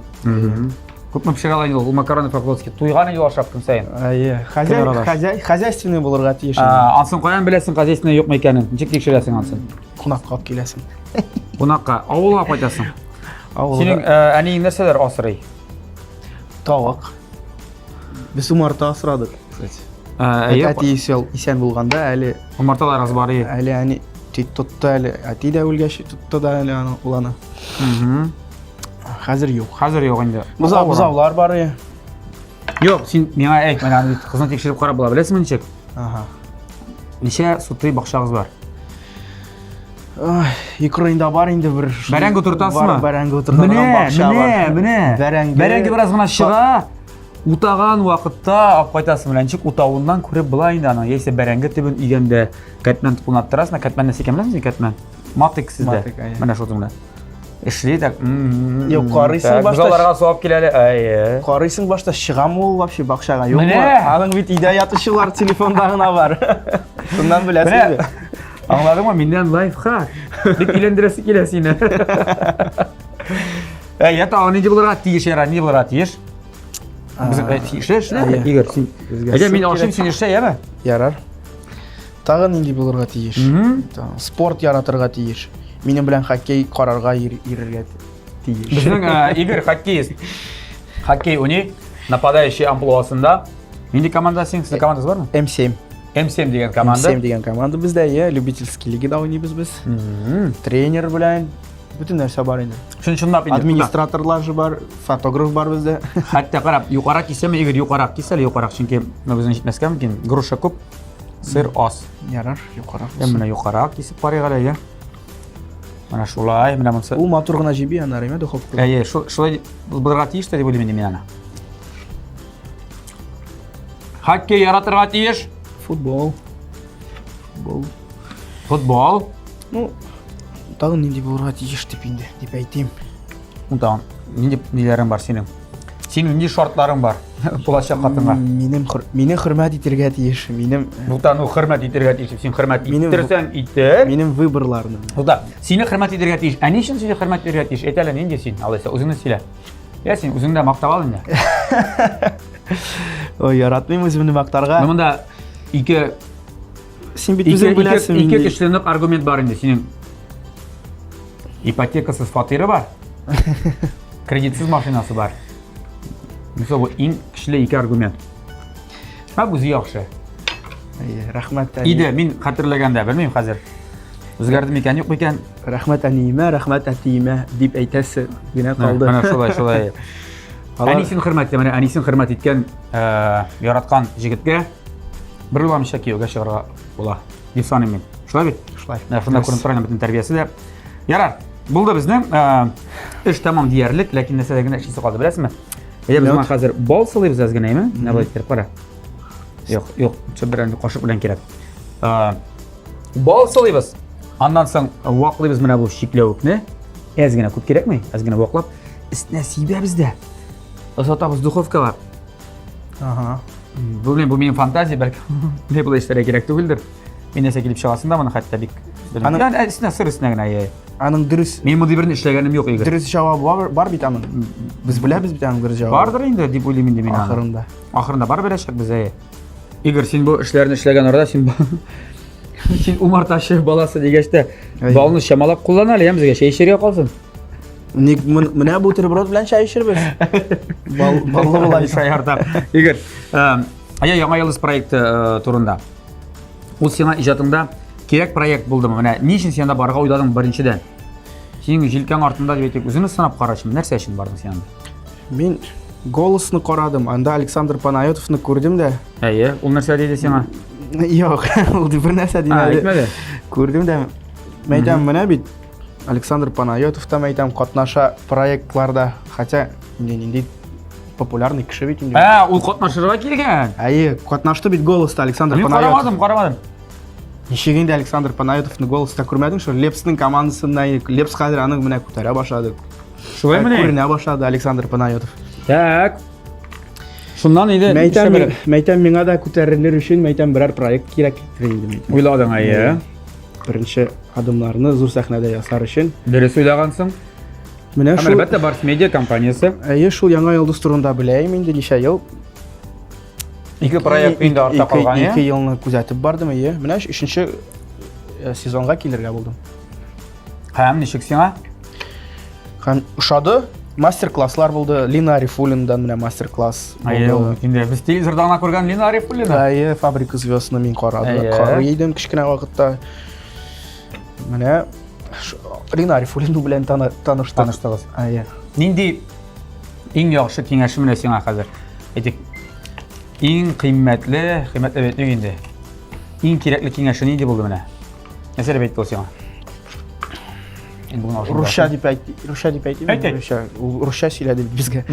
Күпме пешерә ала инде ул макароны по-флотски? Туйган инде ул ашап көн саен. Әйе, хозяй, хозяй, хозяйственный булырга тиеш. Ансын каян беләсең хозяйственный юкмы икәнен? Ничек тикшерәсең ансын? Кунакка алып киләсең. Кунакка, авылга кайтасың. Авылга. Синең әниең нәрсәләр асрый? Тавык. Без умарта асрадык, кстати. Әйе. Әти исән булганда әле умарталарыгыз бар иде. Әле әни тотты әле, әти дә үлгәч тотты да әле аны ул аны. Хәзер юк. Хәзер юк инде. Бозау, бозаулар бар иде. Юк, син миңа әйт, менә аны кызны тикшереп карап була, беләсеңме ничек? Ага. Ничә сутый бакчагыз бар? Украинда бар инде бер. Бәрәңге утыртасызмы? Бәрәңге утыртырга бакча бар. Менә, менә. Бәрәңге. Бәрәңге бераз гына чыга. Утаган вакытта алып кайтасың белән ничек утавыннан күреп була инде аның. Яисә бәрәңге төбен өйгәндә кәтмән кунап торасың, кәтмән нәрсә икән беләсеңме кәтмән? Матик сездә. Менә шул белән. Эшли так. Юк, карыйсың башта. Бозауларга суап килә әле. Әйе. Карыйсың башта чыгамы ул вообще бакчага? Юкмы? Аның бит өйдә ятучылар телефонда гына бар. Шуннан беләсең инде. Аңладыңмы? Миннән лайфхак. Бик өйләндерәсе килә сине. Әй, тагын нинди булырга тиеш, яра, нинди булырга тиеш? Эшлә, эшлә, Игорь, син. Әйдә, мин ашыйм, син эшлә, яме? Ярар. Тагын нинди булырга тиеш? Спорт яратырга тиеш. Минем белән хоккей карарга йөрергә тиеш. Безнең Игорь хоккеист. Хоккей уйный, нападающий амплуасында. Нинди команда син? Сезнең командагыз бармы? М7. М7 дигән команда. М7 дигән команда бездә, иә, любительский лигада уйныйбыз без. Тренер белән бөтен нәрсә бар инде. Чын чынлап инде. Администраторлар же бар, фотограф бар бездә. Хәтта карап, юкарак кисәме, Игорь, юкарак кис әле, юкарак, чөнки безнең җитмәскә мөмкин. Груша күп, сыр аз. Ярар, юкарак. Ә менә юкарак кисеп карыйк әле, әйе. Менә шулай, менә монысы. Ул матур гына җиби аннары, әйме, духовкада. Әйе, шулай булырга тиеш тә дип уйлыйм инде мин аны. Хоккей яратырга тиеш. Футбол. Футбол. Футбол. Ну, тагын нинди булырга тиеш дип инде, дип әйтим. Ну, тагын нинди ниләрең бар синең? Синең нинди шартларың бар булачак хатынга? Минем мине хөрмәт итәргә тиеш, минем Ну, та, ну хөрмәт итәргә тиеш, син хөрмәт иттерсәң, итер. Минем выборларны. Ну да, сине хөрмәт итәргә тиеш. Ә ни өчен сине хөрмәт итәргә тиеш? Әйт әле, нинди син? Алайса, үзеңне сөйлә. Я син үзеңне дә мактап ал инде. Ой, яратмыйм үземне мактарга. Ну, монда ике Син бит үзең беләсең. Ике көчле нык аргумент бар инде синең. Ипотекасыз фатиры бар. Кредитсыз машинасы бар. Мисал бу иң көчле ике аргумент. Һәм үзе яхшы. Әйе, рәхмәт әни. Иде, мин хәтерләгәндә, белмим хәзер. Үзгәрде микән, юк микән? Рәхмәт әниемә, рәхмәт әтиемә дип әйтәсе генә калды. Менә шулай, шулай. Әнисен хөрмәт, менә әнисен хөрмәт иткән, яраткан җегеткә бер уйламыйча кияүгә чыгарга була дип саныйм мин. Шулай бит? Шулай. Менә шунда күренеп тора бөтен тәрбиясе дә. Ярар, булды безнең. Эш тәмам диярлек, ләкин нәрсәдә генә эшлисе калды, беләсезме? Әйдә без моңа хәзер бал сылыйбыз әз генә, әйме? Менә болай иттереп кара. Юк, юк, шул бер кашык белән кирәк. Бал сылыйбыз. Аннан соң ваклыйбыз менә бу чикләвекне. Әз генә күп кирәкми, әз генә ваклап. Өстенә сибәбез дә. Озатабыз духовкага. Ага. Бу бу минем фантазия, бәлки не болай эшләргә кирәк түгелдер. Мин нәрсә килеп чыгасын да моны хәтта бик. Аның Яни өстенә сыр өстенә генә. Әйе. Аның дөрес Мин мондый берни эшләгәнем юк, Игорь. Дөрес җавабы бар, бар бит аның. Без беләбез бит аның дөрес җавабы. Бардыр инде дип уйлыйм инде мин. Ахырында. Ахырында бар беләчәкбез, әйе. Игорь, син бу эшләрне эшләгән арада син син умартачы баласы дигәч тә балны чамалап куллан әле, я безгә чәй эчәргә калсын. Ник менә бутерброд белән чәй эчербез. Бал, баллы була. Шаяртам. Игорь, Ая Яңа йолдыз проекты турында. Ул сиңа иҗатыңда кирәк проект булдымы? Менә ни өчен син анда барырга уйладың беренчедән? Синең җилкәң артында дип әйтик, үзеңне сынап карачы, нәрсә өчен бардың син анда? Мин Голосны карадым, анда Александр Панайотовны күрдем дә. Әйе, ул нәрсә диде сиңа? Юк, ул бер нәрсә димәде. Әйтмәде. Күрдем дә, мәйтәм, менә бит Александр Панайотов та мәйтәм катнаша проектларда, хотя инде нинди популярный кеше бит инде. Ә, ул катнашырга килгән. Әйе, катнашты бит Голоста Александр Мин Панайотов. карамадым, карамадым. Ничек инде Александр Панайотовны Голоста күрмәдең, шул Лепсның командасында, Лепс хәзер аны менә күтәрә башлады. Шулай мени? Күренә башлады Александр Панайотов. Так. Шуннан инде Мәйтәм, мәйтәм миңа да күтәрелер өчен мәйтәм берәр проект кирәк инде. Уйладың, әйе. Беренче адымнарны зур сәхнәдә ясар өчен. Дөрес уйлагансың. Менә шул. Әлбәттә, Барс Медиа компаниясе. Әйе, шул Яңа йолдыз турында беләм инде ничә ел. Ике проект инде артта калган, иә? Ике елны күзәтеп бардым, әйе. Менә өченче э, сезонга килергә булдым. Һәм ничек сиңа? Һәм ошады. Мастер-класслар булды. Лина Арифуллинадан менә мастер-класс булды. Әйе, инде без телевизорда гына күргән Лина Арифуллина. Әйе, Фабрика звездны мин карадым. Карый идем кечкенә вакытта. Менә Лина Арифуллина белән таныштык. Таныштыгыз. Әйе. Нинди иң яхшы киңәшем менә сиңа хәзер? Әйтик, иң кыйммәтле, кыйммәтле бит инде. Иң кирәкле киңәше нинди булды менә? Нәрсә дип әйтте ул сиңа? Русча дип әйт, русча дип әйтим. Әйт, әйт. Русча, русча сөйләде безгә.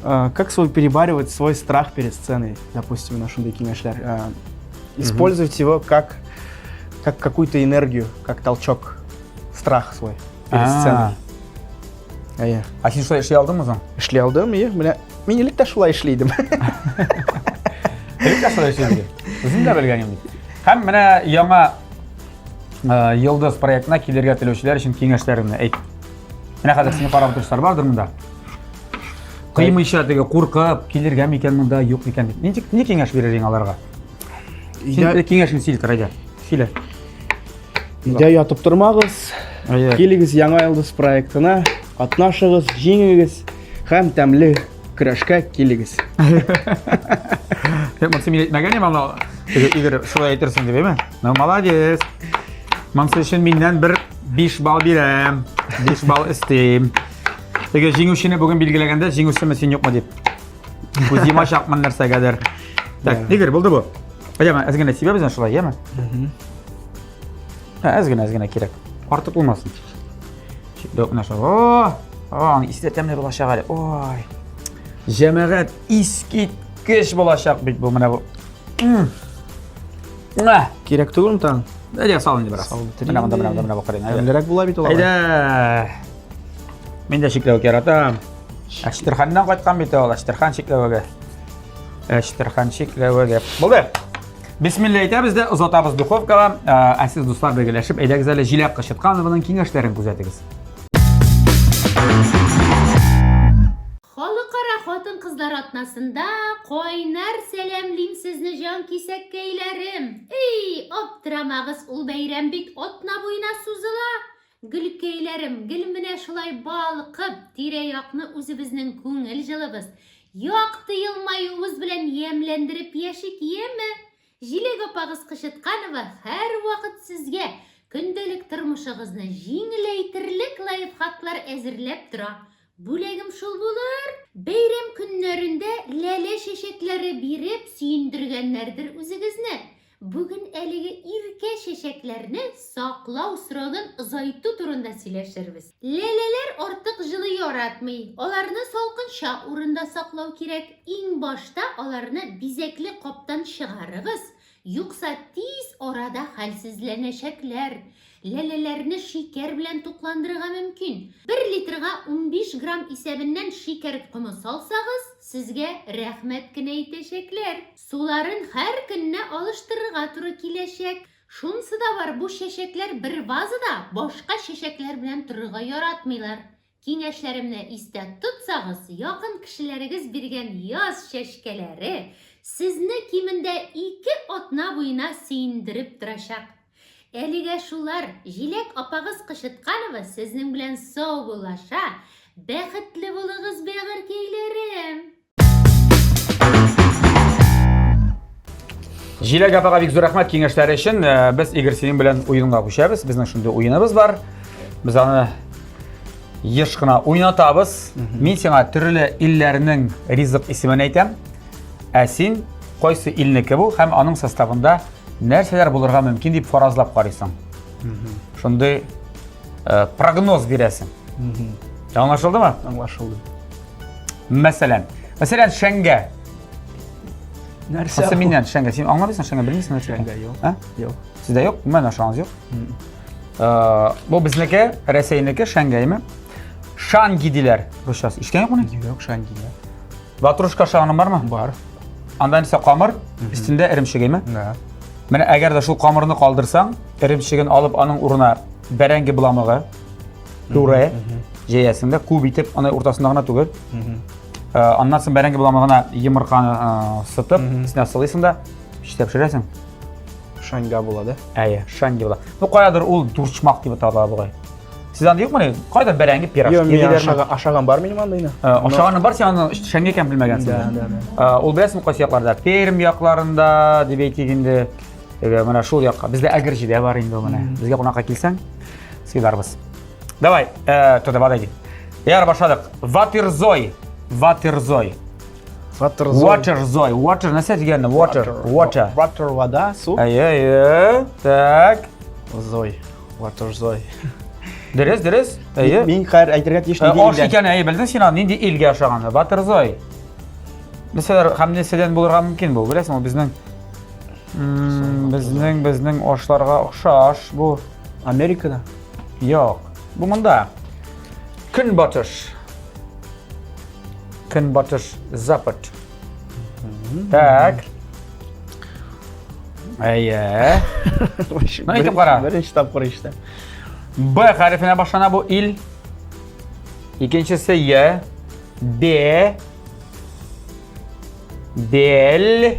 Как свой перебаривать свой страх перед сценой, допустим, на шундый киңәшләр. Использовать его как как какую-то энергию, как толчок, страх свой перед сценой. Әйе. А син шулай эшли алдыңмы соң? Эшли алдым, әйе. Менә мин элек тә шулай эшли идем. Элек тә шулай эшли идем. Үзем дә белгән идем. Һәм менә яңа э, Йолдыз проектына килергә теләүчеләр өчен киңәшләреңне әйт. Менә хәзер сине карап утыручылар бардыр монда. Кыймыйча теге куркып килергә микән монда, юк микән дип. Ничек ни киңәш бирер идең аларга? Син киңәшеңне сөйләп тор, әйдә. Сөйлә. Өйдә ятып тормагыз. Килегез Яңа йолдыз проектына, катнашыгыз, җиңегез һәм тәмле көрәшкә килегез. Юк, монысы мин әйтмәгән идем аны. Игорь, шулай әйтерсең дип, әйме? Ну, молодец. Монысы өчен миннән бер 5 балл бирәм. 5 балл өстим. Теге җиңүчене бүген билгеләгәндә, җиңүчеме син юкмы дип. Күз йомачакмын нәрсәгәдер. Так, Игорь, булды бу. Әйдә, әз генә сибәбез шулай, яме? Ә, әз генә, әз генә кирәк. Артык булмасын. Чикләвек менә шул. О, о, исе дә тәмле булачак әле. Ой. Җәмәгать искиткеч булачак бит бу менә бу. Мә. Кирәк түгелме тагын? Әйдә, сал инде бераз. Менә монда, менә монда, менә бу карыйм. Тәмлерәк була бит ул. Әйдә. Мин дә чикләвек яратам. Әчтерханнан кайткан бит ул, Әчтерхан чикләвеге. Әчтерхан чикләвеге. Булды. Бисмилла әйтәбез дә озатабыз духовкага. Ә сез, дуслар, бергәләшеп, әйдәгез әле Җиләк Кычытканованың киңәшләрен күзәтегез. Халыкара хатын-кызлар атнасында кайнар сәламлим сезне җанкисәккәйләрем! Эй, аптырамагыз, ул бәйрәм бит атна буена сузыла! Гөлкәйләрем, гел менә шулай балкып, тирә-якны үзебезнең күңел җылыбыз, якты елмаюыбыз белән ямьләндереп яшик, яме? Җиләк апагыз Кычытканова һәрвакыт сезгә көндәлек тормышыгызны җиңеләйтерлек лайфхаклар әзерләп тора. Бүләгем шул булыр! Бәйрәм көннәрендә ләлә чәчәкләре биреп сөендергәннәрдер үзегезне. Бүген әлеге иркә чәчәкләрне саклау срогын озайту турында сөйләшербез. Ләләләр артык җылы яратмый, аларны салкынча урында саклау кирәк. Иң башта аларны бизәкле каптан чыгарыгыз, Юкса тиз арада хәлсезләнәчәкләр. Ләләләрне шикәр белән тукландырырга мөмкин. Бер литрга 15 грамм исәбеннән шикәр комы салсагыз, сезгә рәхмәт кенә әйтәчәкләр. Суларын һәр көнне алыштырырга туры киләчәк. Шунсы да бар, бу чәчәкләр бер вазада башка чәчәкләр белән торырга яратмыйлар. Киңәшләремне истә тотсагыз, якын кешеләрегез биргән яз чәчкәләре сезне кимендә ике атна буена сөендереп торачак. Әлегә шулар, Җиләк апагыз Кычытканова сезнең белән саубуллаша, бәхетле булыгыз, бәгырькәйләрем! Җиләк апага бик зур рәхмәт киңәшләре өчен. Э, без Игорь синең белән уенга күчәбез. Безнең шундый уеныбыз бар. Без аны еш кына уйнатабыз. Мин сиңа төрле илләрнең ризык исемен әйтәм. Ә син кайсы илнеке бу һәм аның составында нәрсәләр булырга мөмкин дип фаразлап карыйсың. Шундый э, прогноз бирәсең. Аңлашылдымы? Аңлашылды. Мәсәлән, мәсәлән, шәңгә. Нәрсә? Нәрсә миннән шәңгә? Син аңламыйсың шәңгә, белмисең нәрсә? Шәңгә юк. А? Юк. Сездә юк? Менә ашагыз юк. Э, бу безнеке, Рәсәйнеке шәңгәйме? Шанги диләр русчасы. Ишеткән юк моны? Юк, шанги. Ватрушка ашаганың бармы? Бар. Анда нәрсә камыр, өстендә эремчек, әйме? Да. Менә әгәр дә шул камырны калдырсаң, эремчеген алып аның урынына бәрәңге боламыгы, пюре җәясең дә күп итеп, аны уртасында гына түгел. Э, аннан соң бәрәңге боламыгына йомырканы э, сытып, өстенә сылыйсың да, пештә пешерәсең. Шаньга була, да? Әйе, шаньга була. Ну, каядыр ул дурчмак дип атала бугай. Сез анда юкмы? Кайда бәрәңге пирожки Юк, мин ашаган, ашаган бар минем андыйны. Э, ашаганы бар, син аны шәңгә икән белмәгәнсең. Да, да, да. Э, ул беләсеңме кайсы якларда? Пермь якларында дип әйтик инде. Теге менә шул якка. Бездә Әгерҗедә бар инде ул менә. Безгә кунакка килсәң, сыйларбыз. Давай, э, туда подойди. Яр башладык. Ватерзой. Ватерзой. Ватерзой. Waterзой. Water нәрсә дигәне? Water. Water. Water вода, су. Әйе, әйе. Так. Зой. Waterзой. Дөрес, дөрес. Әйе. Мин хәер әйтергә тиеш Э, нинди Аш илдән. икән, әйе, белдең син аны нинди илгә ашаганы? Ватерзой. Нәрсәләр һәм нәрсәдән булырга мөмкин бу? Беләсең, ул безнең м, безнең безнең ашларга охшаш бу. Америкада. Юк. Бу монда. Көнбатыш. Көнбатыш, запад. Так. Әйе. Ну, әйтеп кара. Беренче тапкыр ишетәм. Б хәрефенә башлана бу ил. Икенчесе Е. Б. Бел.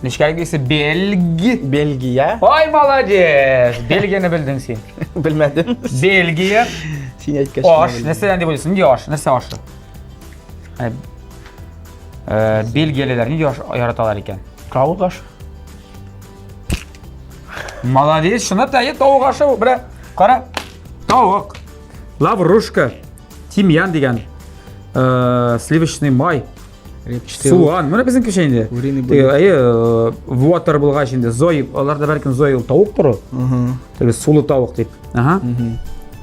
Нечкәлек Бельг. Бельгия. Ой, молодец! Бельгияне белдең син. Белмәдем. Бельгия. Син әйткәч. Аш. Нәрсәдән дип уйлыйсың? Нинди аш? Нәрсә ашы? Э, э, Бельгиялеләр нинди аш яраталар икән? Тавык аш. Молодец, чынлап та, әйе, тавык ашы бу. Менә, кара. Тавык. Лаврушка, тимьян дигән, э, сливочный май, Репчатый суган. Менә безнең кеше инде. Куриный Теге, әйе, э, water булгач инде зой, аларда бәлкем зой ул тавык тору. Теге сулы тавык дип. Ага.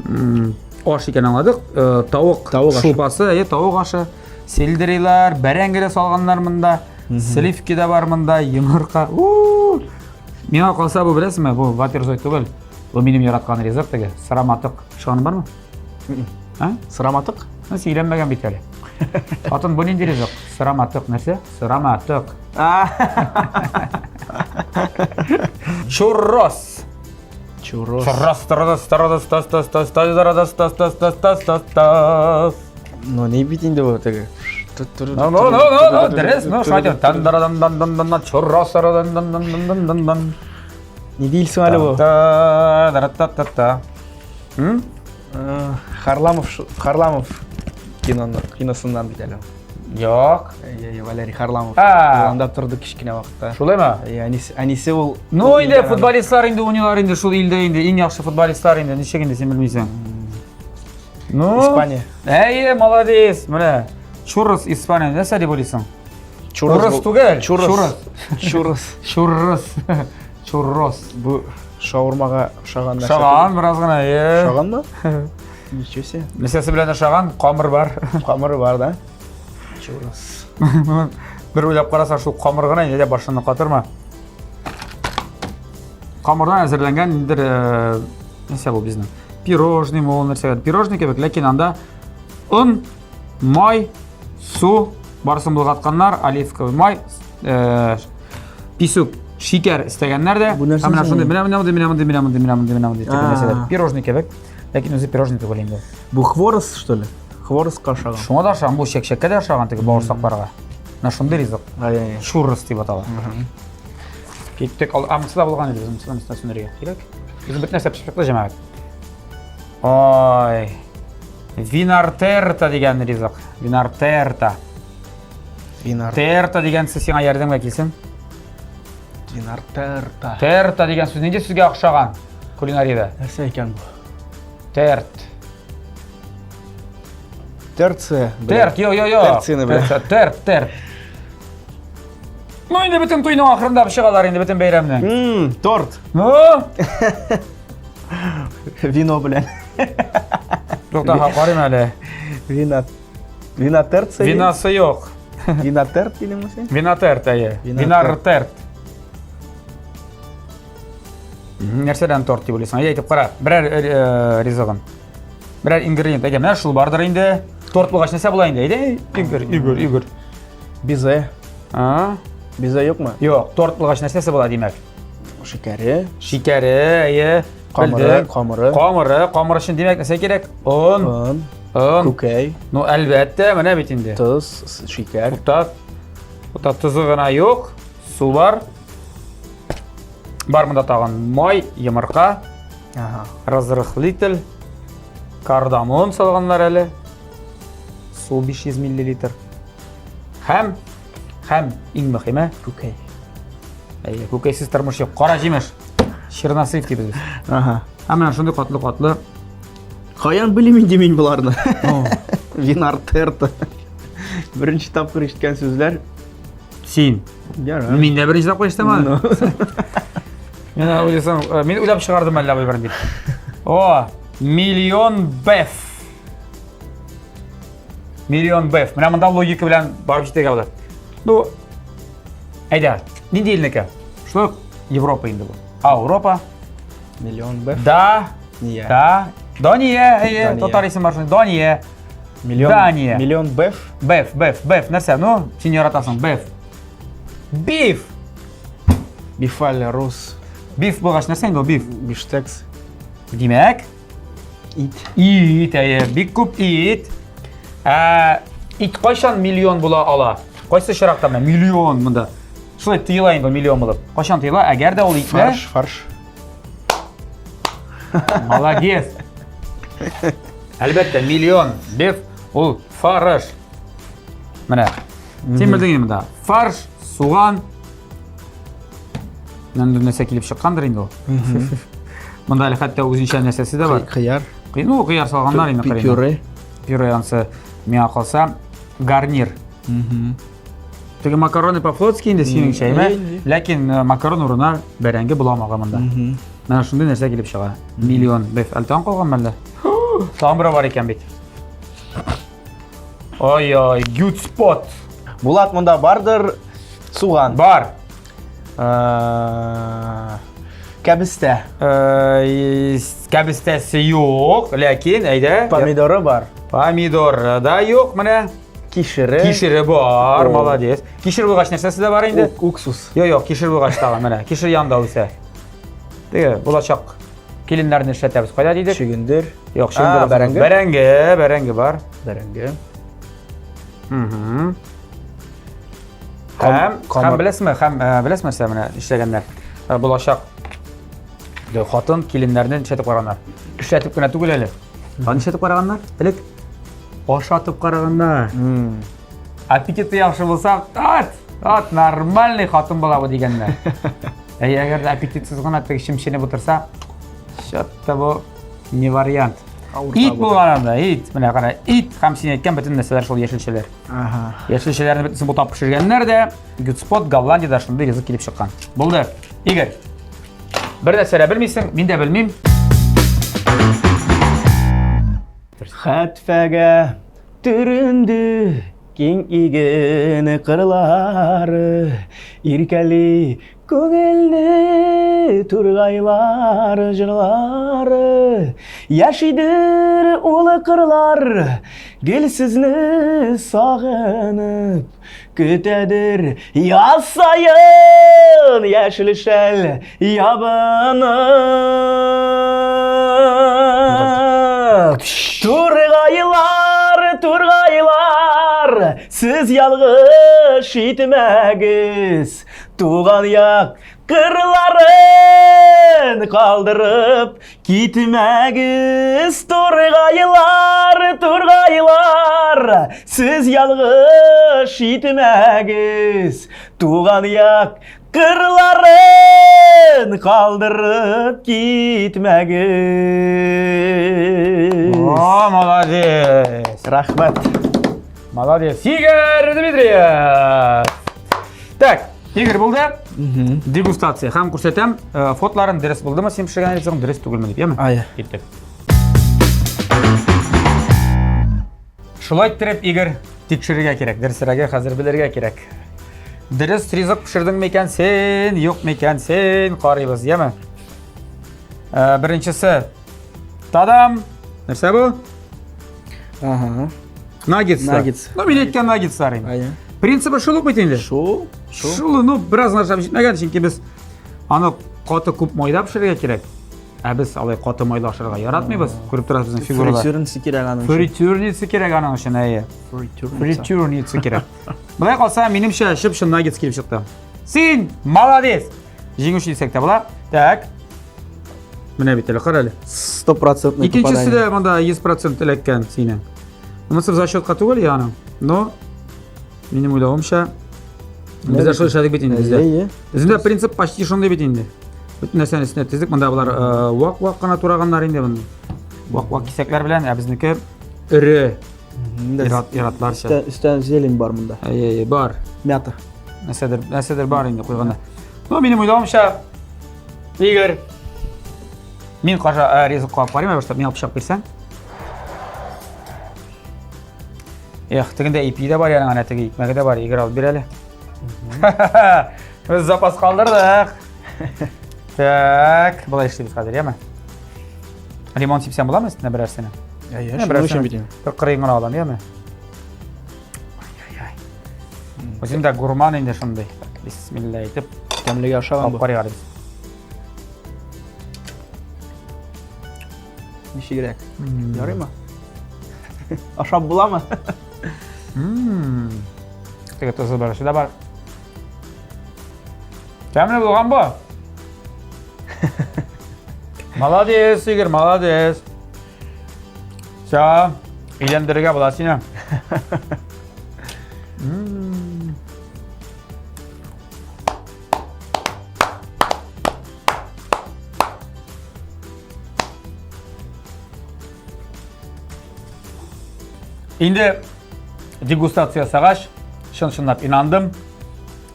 М, Аш икән аңладык. Э, Тавык Тавык ашы. шулпасы, әйе, тавык ашы. Сельдерейлар, бәрәңге дә салганнар монда. Сливки дә бар монда, йомырка. У! Миңа калса бу беләсеңме, бу ватерзой түгел. Бу минем яраткан ризык теге, сыраматык. Шаганы бармы? А? Сыраматык? Ну, син өйләнмәгән бит әле. Хатын, бу нинди ризык? Сыраматык нәрсә? Сыраматык. Чуррос. Чуррос. Чуррос, тродос, тродос, тас, тас, тас, тас, тродос, тас, тас, тас, тас, тас, тас. Ну, не бит инде бу теге. Ну, ну, ну, ну, ну, дөрес, ну, шулай итеп. Тан дан дан дан дан дан чуррос, дан дан дан дан дан дан дан. Не дейсің әлі бу? Та та та та та. М? Э, Харламов, Харламов киноны, киносыннан бит әле. Юк. Әйе, әйе, Валерий Харламов. А. Ул анда торды кечкенә вакытта. Шулаймы? Әйе, әнисе, әнисе ул Ну, ул инде илдән аны. футболистлар инде уйныйлар инде шул илдә инде иң яхшы футболистлар инде ничек инде син белмисең. Ну, Испания. Әйе, молодец. Менә Чуррос Испания нәрсә дип уйлыйсың? Чуррос Урыс бу- түгел, Чуррос. чуррос. Чуррос. Чуррос. Чуррос. Бу шаурмага ошаган нәрсә. Шаган бераз гына, әйе. Шаганмы? Ничего себе. Нәрсәсе белән ашаган? Камыр бар. Камыры бар да. Чуррос. Бер уйлап карасаң, шул камыр гына инде башыңны катырма. Камырдан әзерләнгән ниндидер э, нәрсә бу безнең? Пирожный мы ул нәрсә? Пирожный кебек, ләкин анда он, май, су барысын болгатканнар, оливковый май, э, писүк, шикәр истәгәннәр дә. Бу нәрсә Һәм менә соң шундый, ул? менә менә мондый, менә мондый, менә мондый, менә мондый, менә мондый тип нәрсәләр. А. Пирожный кебек, ләкин үзе пирожный түгел инде. Бу хворост, что ли? Хворостка ошаган. Шуңа да ашаган, бу чәкчәккә дә ашаган теге бавырсакларга. Менә шундый ризык. Ай-яй. Чуррос дип атала. Киттек. Ал, а, монысы да булган иде безнең, монысы да монысы да сүндерергә кирәк. Безнең бөтен нәрсә пешеп чыкты, җәмәгать. Ой. Винартерта дигән ризык. Винартерта. Винар. Терта дигән сүз сиңа ярдәмгә килсен. Винартерта. Терта дигән сүз нинди сүзгә охшаган кулинариядә? Нәрсә икән бу? Терт. Терция. Терт, йо, йо, йо. Терцияне белә. Терт, терт, терт. Ну инде бөтен туйның ахырында чыгалар инде бөтен бәйрәмнең. Мм, торт. Ну, Вино белән. тукта, карыйм әле. Вина. Вина терция. Винасы юк. Вина терт дидеңме син? Вина терт, әйе. Вина Винар терт. Нәрсәдән торт дип уйлыйсың? Әйдә әйтеп кара. Берәр э, ризыгын. Берәр ингредиент. Әйдә, менә шул бардыр инде. Торт булгач нәрсә була инде? Әйдә, Игорь, Игорь, Игорь. Безе. А? Безе юкмы? Юк, торт булгач нәрсәсе була димәк? Шикәре. Шикәре, әйе. Камыры, Белдек. камыры. Камыры, камыр өчен димәк нәрсә кирәк? Он. Он. Он. Күкәй. Ну, әлбәттә, менә бит инде. Тоз, шикәр. Туктат. Туктат, тозы гына юк. Су бар. Бар монда тагын май, йомырка, Ага. разрыхлитель, кардамон салганнар әле. Су 500 миллилитр. Һәм, һәм иң мөһиме, Күкәй. Әйе, күкәйсез тормыш юк. Кара җимеш. Чернослив дибез без. Ага. Һәм менә шундый катлы-катлы. Каян белим инде мин боларны? Винартерта. Беренче тапкыр ишеткән сүзләр. Син. Ярар. Мин дә беренче тапкыр ишетәм аны. Мин уйласам, э, мин уйлап чыгардым әллә бу берен дип. О, миллион беф. Миллион беф. Менә монда логика белән барып җитәргә була. Ну, әйдә, нинди илнеке? Шулай ук Европа инде бу. Ауропа. Миллион беф. Да. Ния. Да. Дания, әйе, Дания. татар исеме бар шундый. Дания. Миллион. Дания. Миллион беф. Беф, беф, беф. Нәрсә? Ну, син яратасың, беф. Биф. Бифаль рус. Биф булгач нәрсә инде ул биф? Биштекс. Димәк, Ит. Ит, әйе, бик күп ит. Ә, ит кайчан миллион була ала? Кайсы очракта менә миллион монда? Шулай тыела инде миллион булып. Кайчан тыела? Әгәр дә ул итне Фарш, фарш. Молодец. Әлбәттә, миллион биф ул фарш. Менә. Син белдең инде монда. Фарш, суган. Менә нәрсә килеп чыккандыр инде ул. Монда әле хәтта үзенчә нәрсәсе дә бар. Кыяр. Ну, кыяр салганнар инде кырыйна. Пюре. Пюре ансы миңа калса гарнир. Теге макароны по-флотски инде синең чәйме? Ләкин э, макарон урынына бәрәңге боламагы монда. Менә шундый нәрсә килеп чыга. Миллион беф. Әле тагын калган мәллә? Тагын берәү бар икән бит. Ой-ой, good spot. Булат монда бардыр суган. Бар. Э, Кәбестә. Э, кәбестәсе юк, ләкин әйдә. Помидоры бар. Помидоры да юк, менә. Кишере. Кишере бар, молодец. Кишер булгач нәрсәсе дә бар инде? Уксус. Юк, юк, кишер булгач тагын менә. Кишер янында үсә. Теге булачак киленнәрне эшләтәбез. Кайда дидек? Чөгендер. Юк, чөгендер. Бәрәңге. Бәрәңге, бәрәңге бар. Бәрәңге. Угу. Һәм, һәм беләсезме, һәм э, беләсезме нәрсә менә эшләгәннәр? Э, булачак хатын киленнәрне эшләтеп караганнар. Эшләтеп кенә түгел әле. Аны эшләтеп караганнар? Элек ашатып караганнар. Аппетиты яхшы булса, ат, ат, нормальный хатын була бу дигәннәр. Ә әгәр дә аппетитсыз гына теге чемченеп утырса, чат-та бу не вариант. Ит булган анда, ит. Менә кара, ит һәм син әйткән бөтен нәрсәләр шул яшелчәләр. Ага. Яшелчәләрне бөтенесен бутап пешергәннәр дә, Гудспот Голландиядә шундый ризык килеп чыккан. Булды. Игорь. Бер нәрсә дә белмисең, мин дә белмим. Хәтфәгә төренде киң иген кырлары, иркәли күңелне тургайлар җырлары. Яшидер ул кырлар, гел сезне сагынып, көтәдер яз саен яшел шәл ябынып. Тургайлар, тургайлар, сез ялгыш итмәгез. Туган як кырларын калдырып китмәгез. Тургайлар, тургайлар, сез ялгыш итмәгез. Туган як кырларын калдырып китмәгез. О, молодец! Рәхмәт. Молодец. Игорь Дмитриев. Так, Игорь булды. Дегустация. Һәм күрсәтәм, э, фотоларын дөрес булдымы син пешергән ризыгың, дөрес түгелме дип, яме? Ая. Киттек. Шулай иттереп, Игорь, тикшерергә кирәк. Дөресрәге хәзер белергә кирәк. Дөрес ризык пешердең микән син, юк микән син, карыйбыз, яме? Э, беренчесе. Тадам! Нәрсә бу? Ага. Наггетс. Наггетс. Ну, мин әйткән наггетслар инде. Әйе. Принцибы шул ук бит инде. Шул. Шул. Шул, ну, бераз гына ашап җитмәгән, чөнки без аны каты күп майда пешерергә кирәк. Ә без алай каты майда ашарга яратмыйбыз. Күреп торасыз безнең фигуралар. Фритюрница кирәк аның өчен. Фритюрница кирәк аның өчен, әйе. Фритюрница. Фритюрница кирәк. Болай калса, минемчә, чып-чын наггетс килеп чыкты. Син молодец! Җиңүче дисәк тә була. Так. Менә бит әле, кара әле. Стопроцентный Икенчесе дә монда 100% эләккән синең. Монысы зачетка түгел я аның. Но минем уйлавымча, без дә шул эшләдек бит инде бездә. Әйе. Бездә принцип почти шундый бит инде. Бөтен нәрсәне өстенә тездек. Монда болар вак-вак кына тураганнар инде моны. Вак-вак кисәкләр белән, ә безнеке эре ират иратларча. Өстән зелень бар монда. Әйе, әйе, бар. Мята. Нәрсәдер, нәрсәдер бар инде куйганда. Ну, минем уйлавымча, Игорь, мин кажа ризык кабып карыйм, башлап миңа пычак бирсәң. Эх, тегендә ипи дә бар, яның әнә теге икмәге дә бар. Игорь алып бир әле. Без запас калдырдык. Так, болай эшлибез хәзер, яме? Лимон сипсәм буламы өстенә берәрсенә? Әйе, Менә шуның өчен бит инде. Бер кырыен гына алам, яме? Ай-яй-яй. Үзем дә гурман инде шундый. Бисмилла әйтеп, Тәмлегә ашаган алып бу. карыйк әле без. Ничегрәк? Ярыймы? Ашап буламы? Теге тозы бар, да бар. Тәмле булган бу. Молодец, Игорь, молодец. Все, өйләндерергә була сине. Инде дегустация ясагач, чын-чынлап инандым.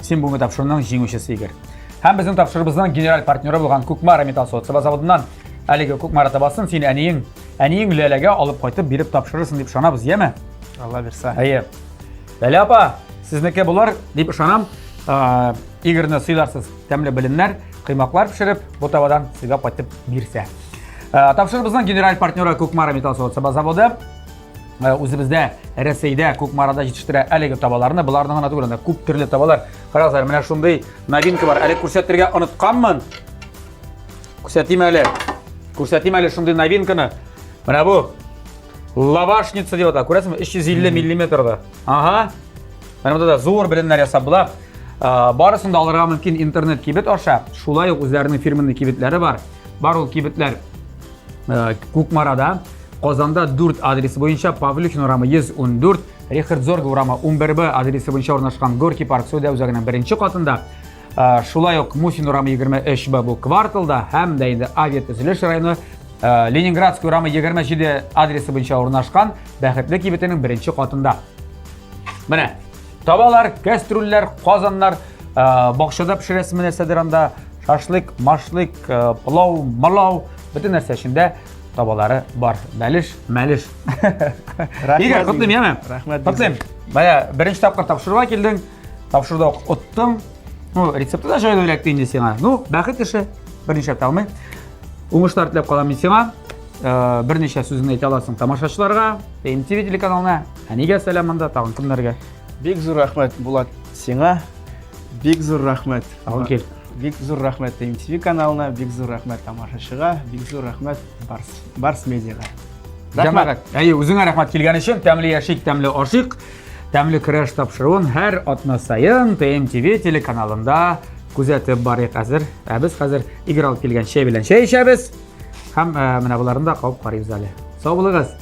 Син бүгенге тапшыруның җиңүчесе, Игорь. Һәм безнең тапшыруыбызның генераль партнеры булган Кукмара металл савыт-саба заводыннан әлеге Кукмара табасын син әниең, әниең Ләләгә алып кайтып биреп тапшырырсың дип ышанабыз, яме? Алла бирсә. Әйе. Ләлә апа, сезнеке булыр дип ышанам. Игорьны сыйларсыз тәмле беленнәр, коймаклар пешереп, бу табадан сыйлап кайтып бирсә. Тапшырыбызның генераль партнеры Кукмара металл савыт-саба заводы. Үзебездә Рәсәйдә Кукмарада җитештерә әлеге табаларны. Боларны гына түгел, анда күп төрле табалар. Карагыз әле, менә шундый новинка бар. Әле күрсәтергә онытканмын. Күрсәтим әле. Күрсәтим әле шундый новинканы. Менә бу лавашница дип атала. Күрәсезме? 350 миллиметрда. Ага. Менә монда да зур беленнәр ясап була. Барысын да алырга мөмкин интернет кибет аша. Шулай ук үзләренең фирменный кибетләре бар. Бар ул кибетләр Кукмарада, Казанда 4 адресы буенча Павлюхин урамы 114, Рихард Зорга урамы 11Б адресы буенча урнашкан Горький парк сәүдә үзәгенең беренче катында, шулай ук Мусин урамы 23Б бу кварталда һәм дә инде авиатөзелеш районы Ленинградский урамы 27 адресы буенча урнашкан Бәхетле кибетенең беренче катында. Менә табалар, кәстрүлләр, казаннар, бакчада пешерәсеме нәрсәдер анда, шашлык, машлык, пылау, малау, бөтен нәрсә эчендә табалары бар. Бәлеш, мәлеш. Игорь, котлыйм, яме? Рәхмәт. Котлыйм. Бая беренче тапкыр тапшыруга килдең, тапшыруда ук оттың. Ну, рецепты да җайлы эләкте инде сиңа. Ну, бәхет эше, берничә әйтә алмыйм. Уңышлар теләп калам мин сиңа. Берничә сүзеңне әйтә аласың тамашачыларга, TMTV телеканалына. Әнигә сәлам монда, тагын кемнәргә? Бик зур рәхмәт, Булат, сиңа. Бик зур рәхмәт. Тагын кил. Бик зур рәхмәт TMTV каналына, бик зур рәхмәт тамашачыга, бик зур рәхмәт Барс, Барс медиага. Рәхмәт. Әйе, үзеңә рәхмәт килгән өчен. Тәмле яшик, тәмле ашыйк. Тәмле көрәш тапшыруын һәр атна саен TMTV телеканалында күзәтеп барыйк әзер. Ә без хәзер Игорь алып килгән чәй белән чәй эчәбез. Һәм менә боларын да кабып карыйбыз әле. Сау булыгыз.